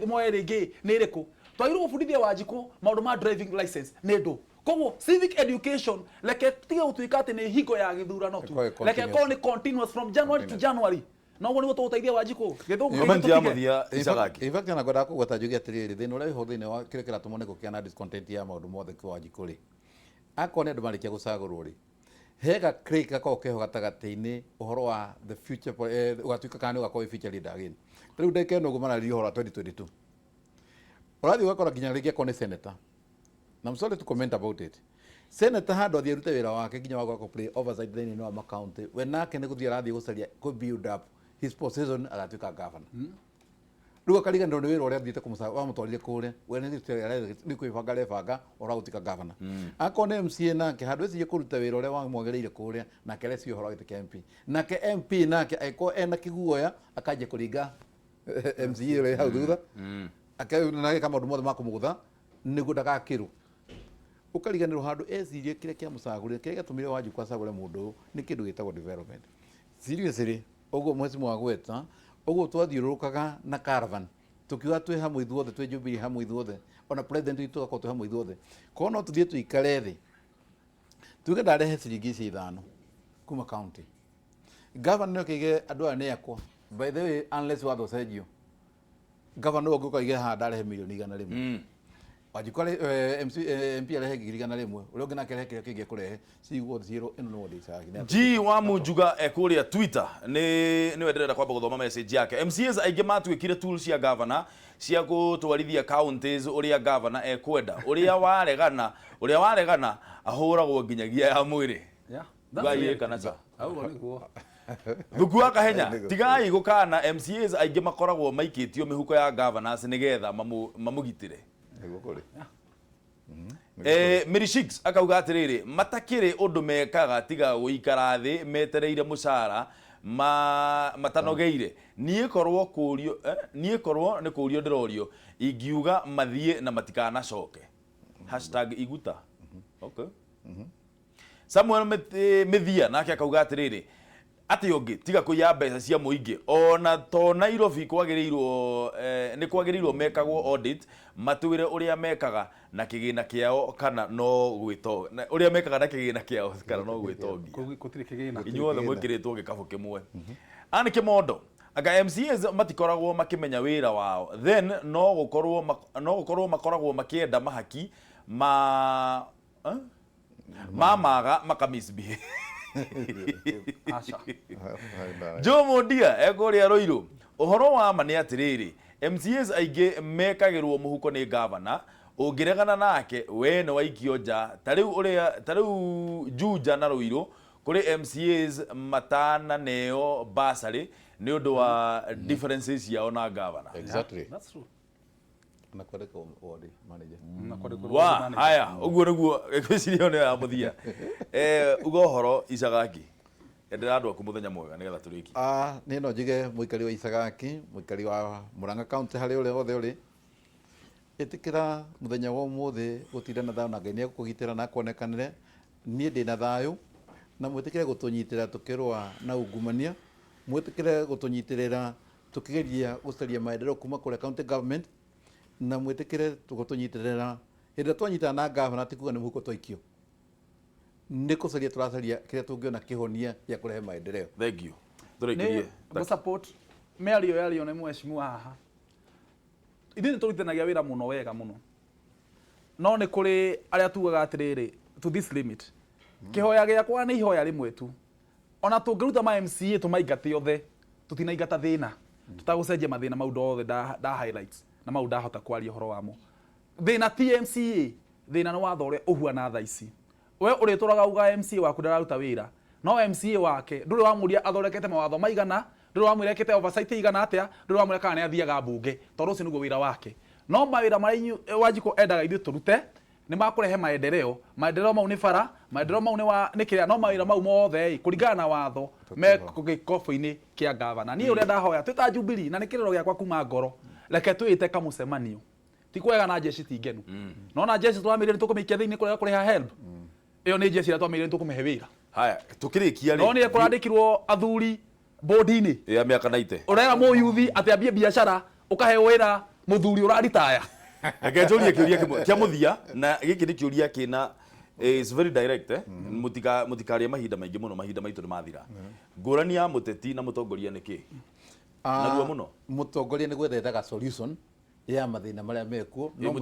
moe rĩngĩ nĩ ĩrĩkũ. Twagĩrĩirwo gũbundithia Wanjikũ maũndũ ma driving license nĩ ndũ. Koguo civic education, reke tige gũtuĩka atĩ nĩ hingo ya gĩthurano tu, Ĩkorwo reke ĩkorwo nĩ continuous from January to January. Na ũguo nĩguo tũgũteithia Wanjikũ. Gĩthũngũ Comment ya gĩtũtige. mũthia, Icagaki. In fact, ona ngwendaga kũgweta njuge atĩrĩrĩ, thĩna ũrĩa wĩho thĩinĩ wa kĩrĩa kĩratũmwo nĩ gũkĩa na discontent ya maũndũ mothe kwa Wanjikũ rĩ, akorwo nĩ andũ marĩkia gũcagũrwo rĩ, hega clique gakoragwo keho gatagatĩ-inĩ, ũhoro wa the future, ũgatuĩka kana nĩ ũgakorwo wĩ future leader again. Ta rĩu ndagĩka ĩno ũguo mararĩria ũhoro wa 2022, ũrathiĩ ũgakora nginya rĩngĩ akorwo nĩ senator, na I'm sorry to comment about it, senator handũ athiĩ arute wĩra wake nginya wa gwaka play oversight thĩinĩ wa macounty, we nake nĩ gũthiĩ arathiĩ gũcaria kũ build up his position agatuĩka governor. Rĩu akariganĩrwo nĩ wĩra ũrĩa athiĩte kũmũca wamũtwarire kũrĩa, we nĩ kwĩbanga arebanga ũhoro wa gũtuĩka governor. Akorwo nĩ MCA, nake handũ ecirie kũruta wĩra ũrĩa wamwagĩrĩire kũrĩa, nake areciria ũhoro wa gĩtĩ kĩa MP. Nake MP nake angĩkorwo ena kĩguoya, akanjia kũringa MCA ũrĩa hau thutha, na ageka maũndũ mothe ma kũmũgũtha nĩguo ndagakĩrwo. Ũkariganĩrwo handũ ecirie kĩrĩa kĩamũcagũrire, kĩrĩa gĩatũmire Wanjikũ acagũre mũndũ ũyũ nĩ kĩndũ gĩtagwo development. Seriously, ũguo mheshimiwa gweta ũguo, twathiũrũrũkaga na caravan tukiuga twĩ hamwe ithuothe, twĩ Jubilee hamwe ithuothe, ona president witũ agakorwo twĩ hamwe ithuothe. Korwo no tũthiĩ tũikare thĩ, tuge ndarehe ciringi ici 5 kuma county. Gavana nĩ okĩige andũ aya nĩ akwa. By the way, unless watho ũcenjio, gavana nĩwe ũngĩũka oige haha ndarehe mirioni 100. Wanjikũ MC, MP arehe 100,000, ũrĩa ũngĩ nake arehe kĩrĩa kĩngĩ ekũrehe, ciguo zero ĩno nĩ wodi Icagaki. G wa Munjuga ekũrĩa Twitter nĩ nĩwe ndĩrenda kwamba gũthoma message yake. MCAs aingĩ matuĩkire tools cia governor cia gũtwarithia counties ũrĩa governor ekwenda, ũrĩa waregana ahũragwo nginyagia ya mwĩrĩ. Ngai kana ca. Ũguo nĩguo. Thuku wa Kahenya, tigai gũkana MCAs aingĩ makoragwo maikĩtio mĩhuko ya governors nĩgetha mamũgitĩre. Nĩguo kũrĩ. Mary Shix akauga atĩrĩrĩ, matakĩrĩ ũndũ mekaga tiga gũikara thĩ metereire mũcara ma matanogeire. Niĩ korwo nĩ kũrio ndĩrorio, ingiuga mathiĩ na matikanacoke. #iguta. Okay. Samuel Mithia nake akauga atĩrĩrĩ, atĩ ũngĩ tiga kũiya mbeca cia mũingĩ, ona to Nairobi kwagĩrĩirwo, nĩ kwagĩrĩirwo mekagwo audit, matwĩre ũrĩa mekaga na kĩgĩna kĩao kana no gwĩto ũrĩa mekaga na kĩgĩna kĩao kana no gwĩtongia. Gũtirĩ kĩgĩna. Inyuothe mwĩkĩrĩtwo gĩkabũ kĩmwe. Anne Kimondo anga MCAs matikoragwo makĩmenya wĩra wao, then no gũkorwo makoragwo makĩenda mahaki ma eh? ma maga maka misbehave. Aca. Joe Mondia ekũrĩa Ruiru, ũhoro wa ma nĩ atĩrĩrĩ, MCAs aingĩ mekagĩrwo mũhuko nĩ gavana, ũngĩregana nake we nĩ waikio nja. Ta rĩu ũrĩa ta rĩu Juja na Ruiru kũrĩ MCAs matananeo basarĩ nĩ ũndũ wa differences ciao na gavana. Exactly. That's true. Na kwandĩka ward manager. Na kwandĩkwo wa ward manager. Haya, ũguo nĩguo ngwĩciria ĩyo nĩyo ya mũthia. Uga ũhoro Icagaki, endera andũ aku mũthenya mwega nĩgetha tũrĩkie. Ah, niĩ no njuge mũikari wa Icagaki, mũikari wa Murang'a County, harĩa ũrĩ hothe ũrĩ, ĩtĩkĩra mũthenya wa ũmũthĩ gũtinda na thayũ, na Ngai nĩ egũkũgitĩra na akuonekanĩre. Niĩ ndĩ na thayũ, na mwĩtĩkĩre gũtũnyitĩra tũkĩrũa na ungumania, mwĩtĩkĩre gũtũnyitĩrĩra tũkĩgeria gũcaria maendeleo kuma kũrĩa county government, na mwĩtĩkĩre gũtũnyitĩrĩra hĩndĩ ĩrĩa twanyitana na gavana. Ti kuga nĩ mũhuko twaikio, nĩ kũcaria tũracaria kĩrĩa tũngĩona kĩhonia gĩa kũrehe maendeleo. Thank you. Nĩ tũrĩkirie. ngũ-support mĩario yario nĩ mheshimiwa haha. Ithuĩ nĩ tũrutithanagia wĩra mũno wega mũno, no nĩ kũrĩ arĩa tugaga atĩrĩrĩ, to this limit. Kĩhoya gĩakwa nĩ ihoya rĩmwe tu, ona tũngĩruta ma MCA tũmaingate othe, tũtinaingata thĩna, tũtagũcenjia mathĩna mau othe nda highlights na mau ndahota kwaria ũhoro wamo. Thĩna ti MCA, thĩna nĩ watho ũrĩa ũhuana thaa ici. We ũrĩtũraga uga MCA waku ndararuta wĩra, no MCA wake ndũrĩ wamũria athondekete mawatho maigana, ndũrĩ wamwĩra ekĩte oversight igana atĩa, ndũrĩ wamwĩra kana nĩ athiaga mbunge, tondũ ũcio nĩguo wĩra wake. No mawĩra marĩa Wanjikũ endaga ithuĩ tũrute nĩ makũrehe maendeleo. Maendeleo mau nĩ bara, maendeleo mau nĩ wa nĩ kĩrĩa, no mawĩra mau mothe ĩ, kũringana na watho, me gĩkobo-inĩ kĩa gavana. Niĩ ũrĩa ndahoya twĩ ta Jubilee, na nĩ kĩrĩro gĩakwa kuma ngoro, reke twĩte kamũcemanio. Ti kwega na jeshi ti ngenu, no na jeshi tũramĩrire nĩ tũkũmĩikia thĩinĩ kũrĩa kũrĩha HELB. Ĩyo nĩ jeshi ĩrĩa twamĩrire nĩ tũkũmĩhe wĩra. Haya, tukĩrĩkia No nĩ rĩ kũrandĩkirwo athuri bodi-inĩ ya mĩaka 90. Ũrera mũyuthi atĩ ambie biacara, ũkahe wĩra mũthuri ũraritaya. Reke njũrie kĩũria kĩmwe kĩa mũthia, na gĩkĩ nĩ kĩũria kĩna is very direct, eh? Mũtikarie mahinda maingĩ mũno, mahinda maitũ nĩ mathira. Ngũrani ya mũteti na mũtongoria nĩ kĩ? Narua mũno. Mũtongoria nĩ gwetha ethaga solution ya mathĩna marĩa mekuo, no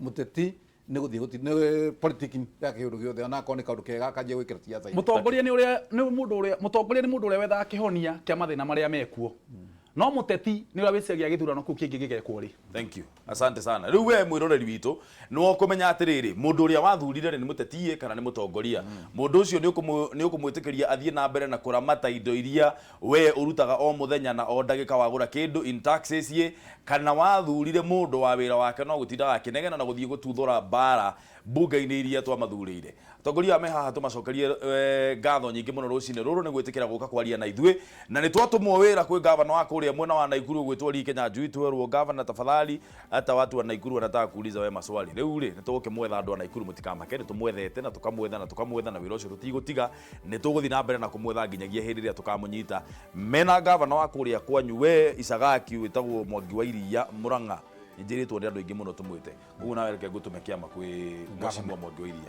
mũteti nĩ gũthiĩ nĩ politicking ya kĩũndũ gĩothe, ona akorwo nĩ kaũndũ kega akanjia gwĩkĩra siasa-inĩ. Mũtongoria nĩ ũrĩa nĩ mũndũ ũrĩa mũtongoria nĩ mũndũ ũrĩa wethaga kĩhonia kĩa mathĩna marĩa mekuo, no mũteti nĩ ũrĩa wĩcagia gĩthurano kĩu kĩngĩ gĩgekwo rĩ. Thank you, asante sana. Rĩu we mwĩroreri witũ nĩ ũkũmenya atĩrĩrĩ, mũndũ ũrĩa wathurire rĩ, nĩ mũteti kana nĩ mũtongoria? Mũndũ ũcio nĩ ũkũmwĩtĩkĩria athiĩ na mbere na kũramata indo iria we ũrutaga o mũthenya na o ndagĩka wagũra kĩndũ in taxes ĩ, kana wathurire mũndũ wa wĩra wake no gũtindaga akĩnegena na gũthiĩ gũtuthũra mbara mbunge-inĩ iria twamathurĩire? Atongoria aya me haha tũmacokerie ngatho nyingĩ mũno rũcinĩ rũrũ nĩ gwĩtĩkĩra gũka kwaria na ithuĩ. Na nĩ twatũmwo wĩra kwĩ gavana wa kũrĩa mwena wa Naikuru gwĩtwo Lee Kinyanjui, twerwo, "Gavana, tafadhali, hata watu wa Naikuru wanataka kuuliza we maswali." Rĩu rĩ, nĩ tũgũkĩmwetha. Andũ a Naikuru mũtikamake, nĩ tũmwethete na tũkamwetha na tũkamwetha, na wĩra ũcio tũtigũtiga, nĩ tũgũthiĩ na mbere na kũmwetha nginyagia hĩndĩ ĩrĩa tũkamũnyita mena gavana wa kũrĩa kwanyu we Icagaki wĩtagwo Mwangi wa Iria Mũrang'a. Nĩ njĩrĩtwo nĩ andũ aingĩ mũno tũmwĩte ũguo, nawe reke ngũtũme kĩama kwĩ Mheshimiwa Mwangi wa Iria.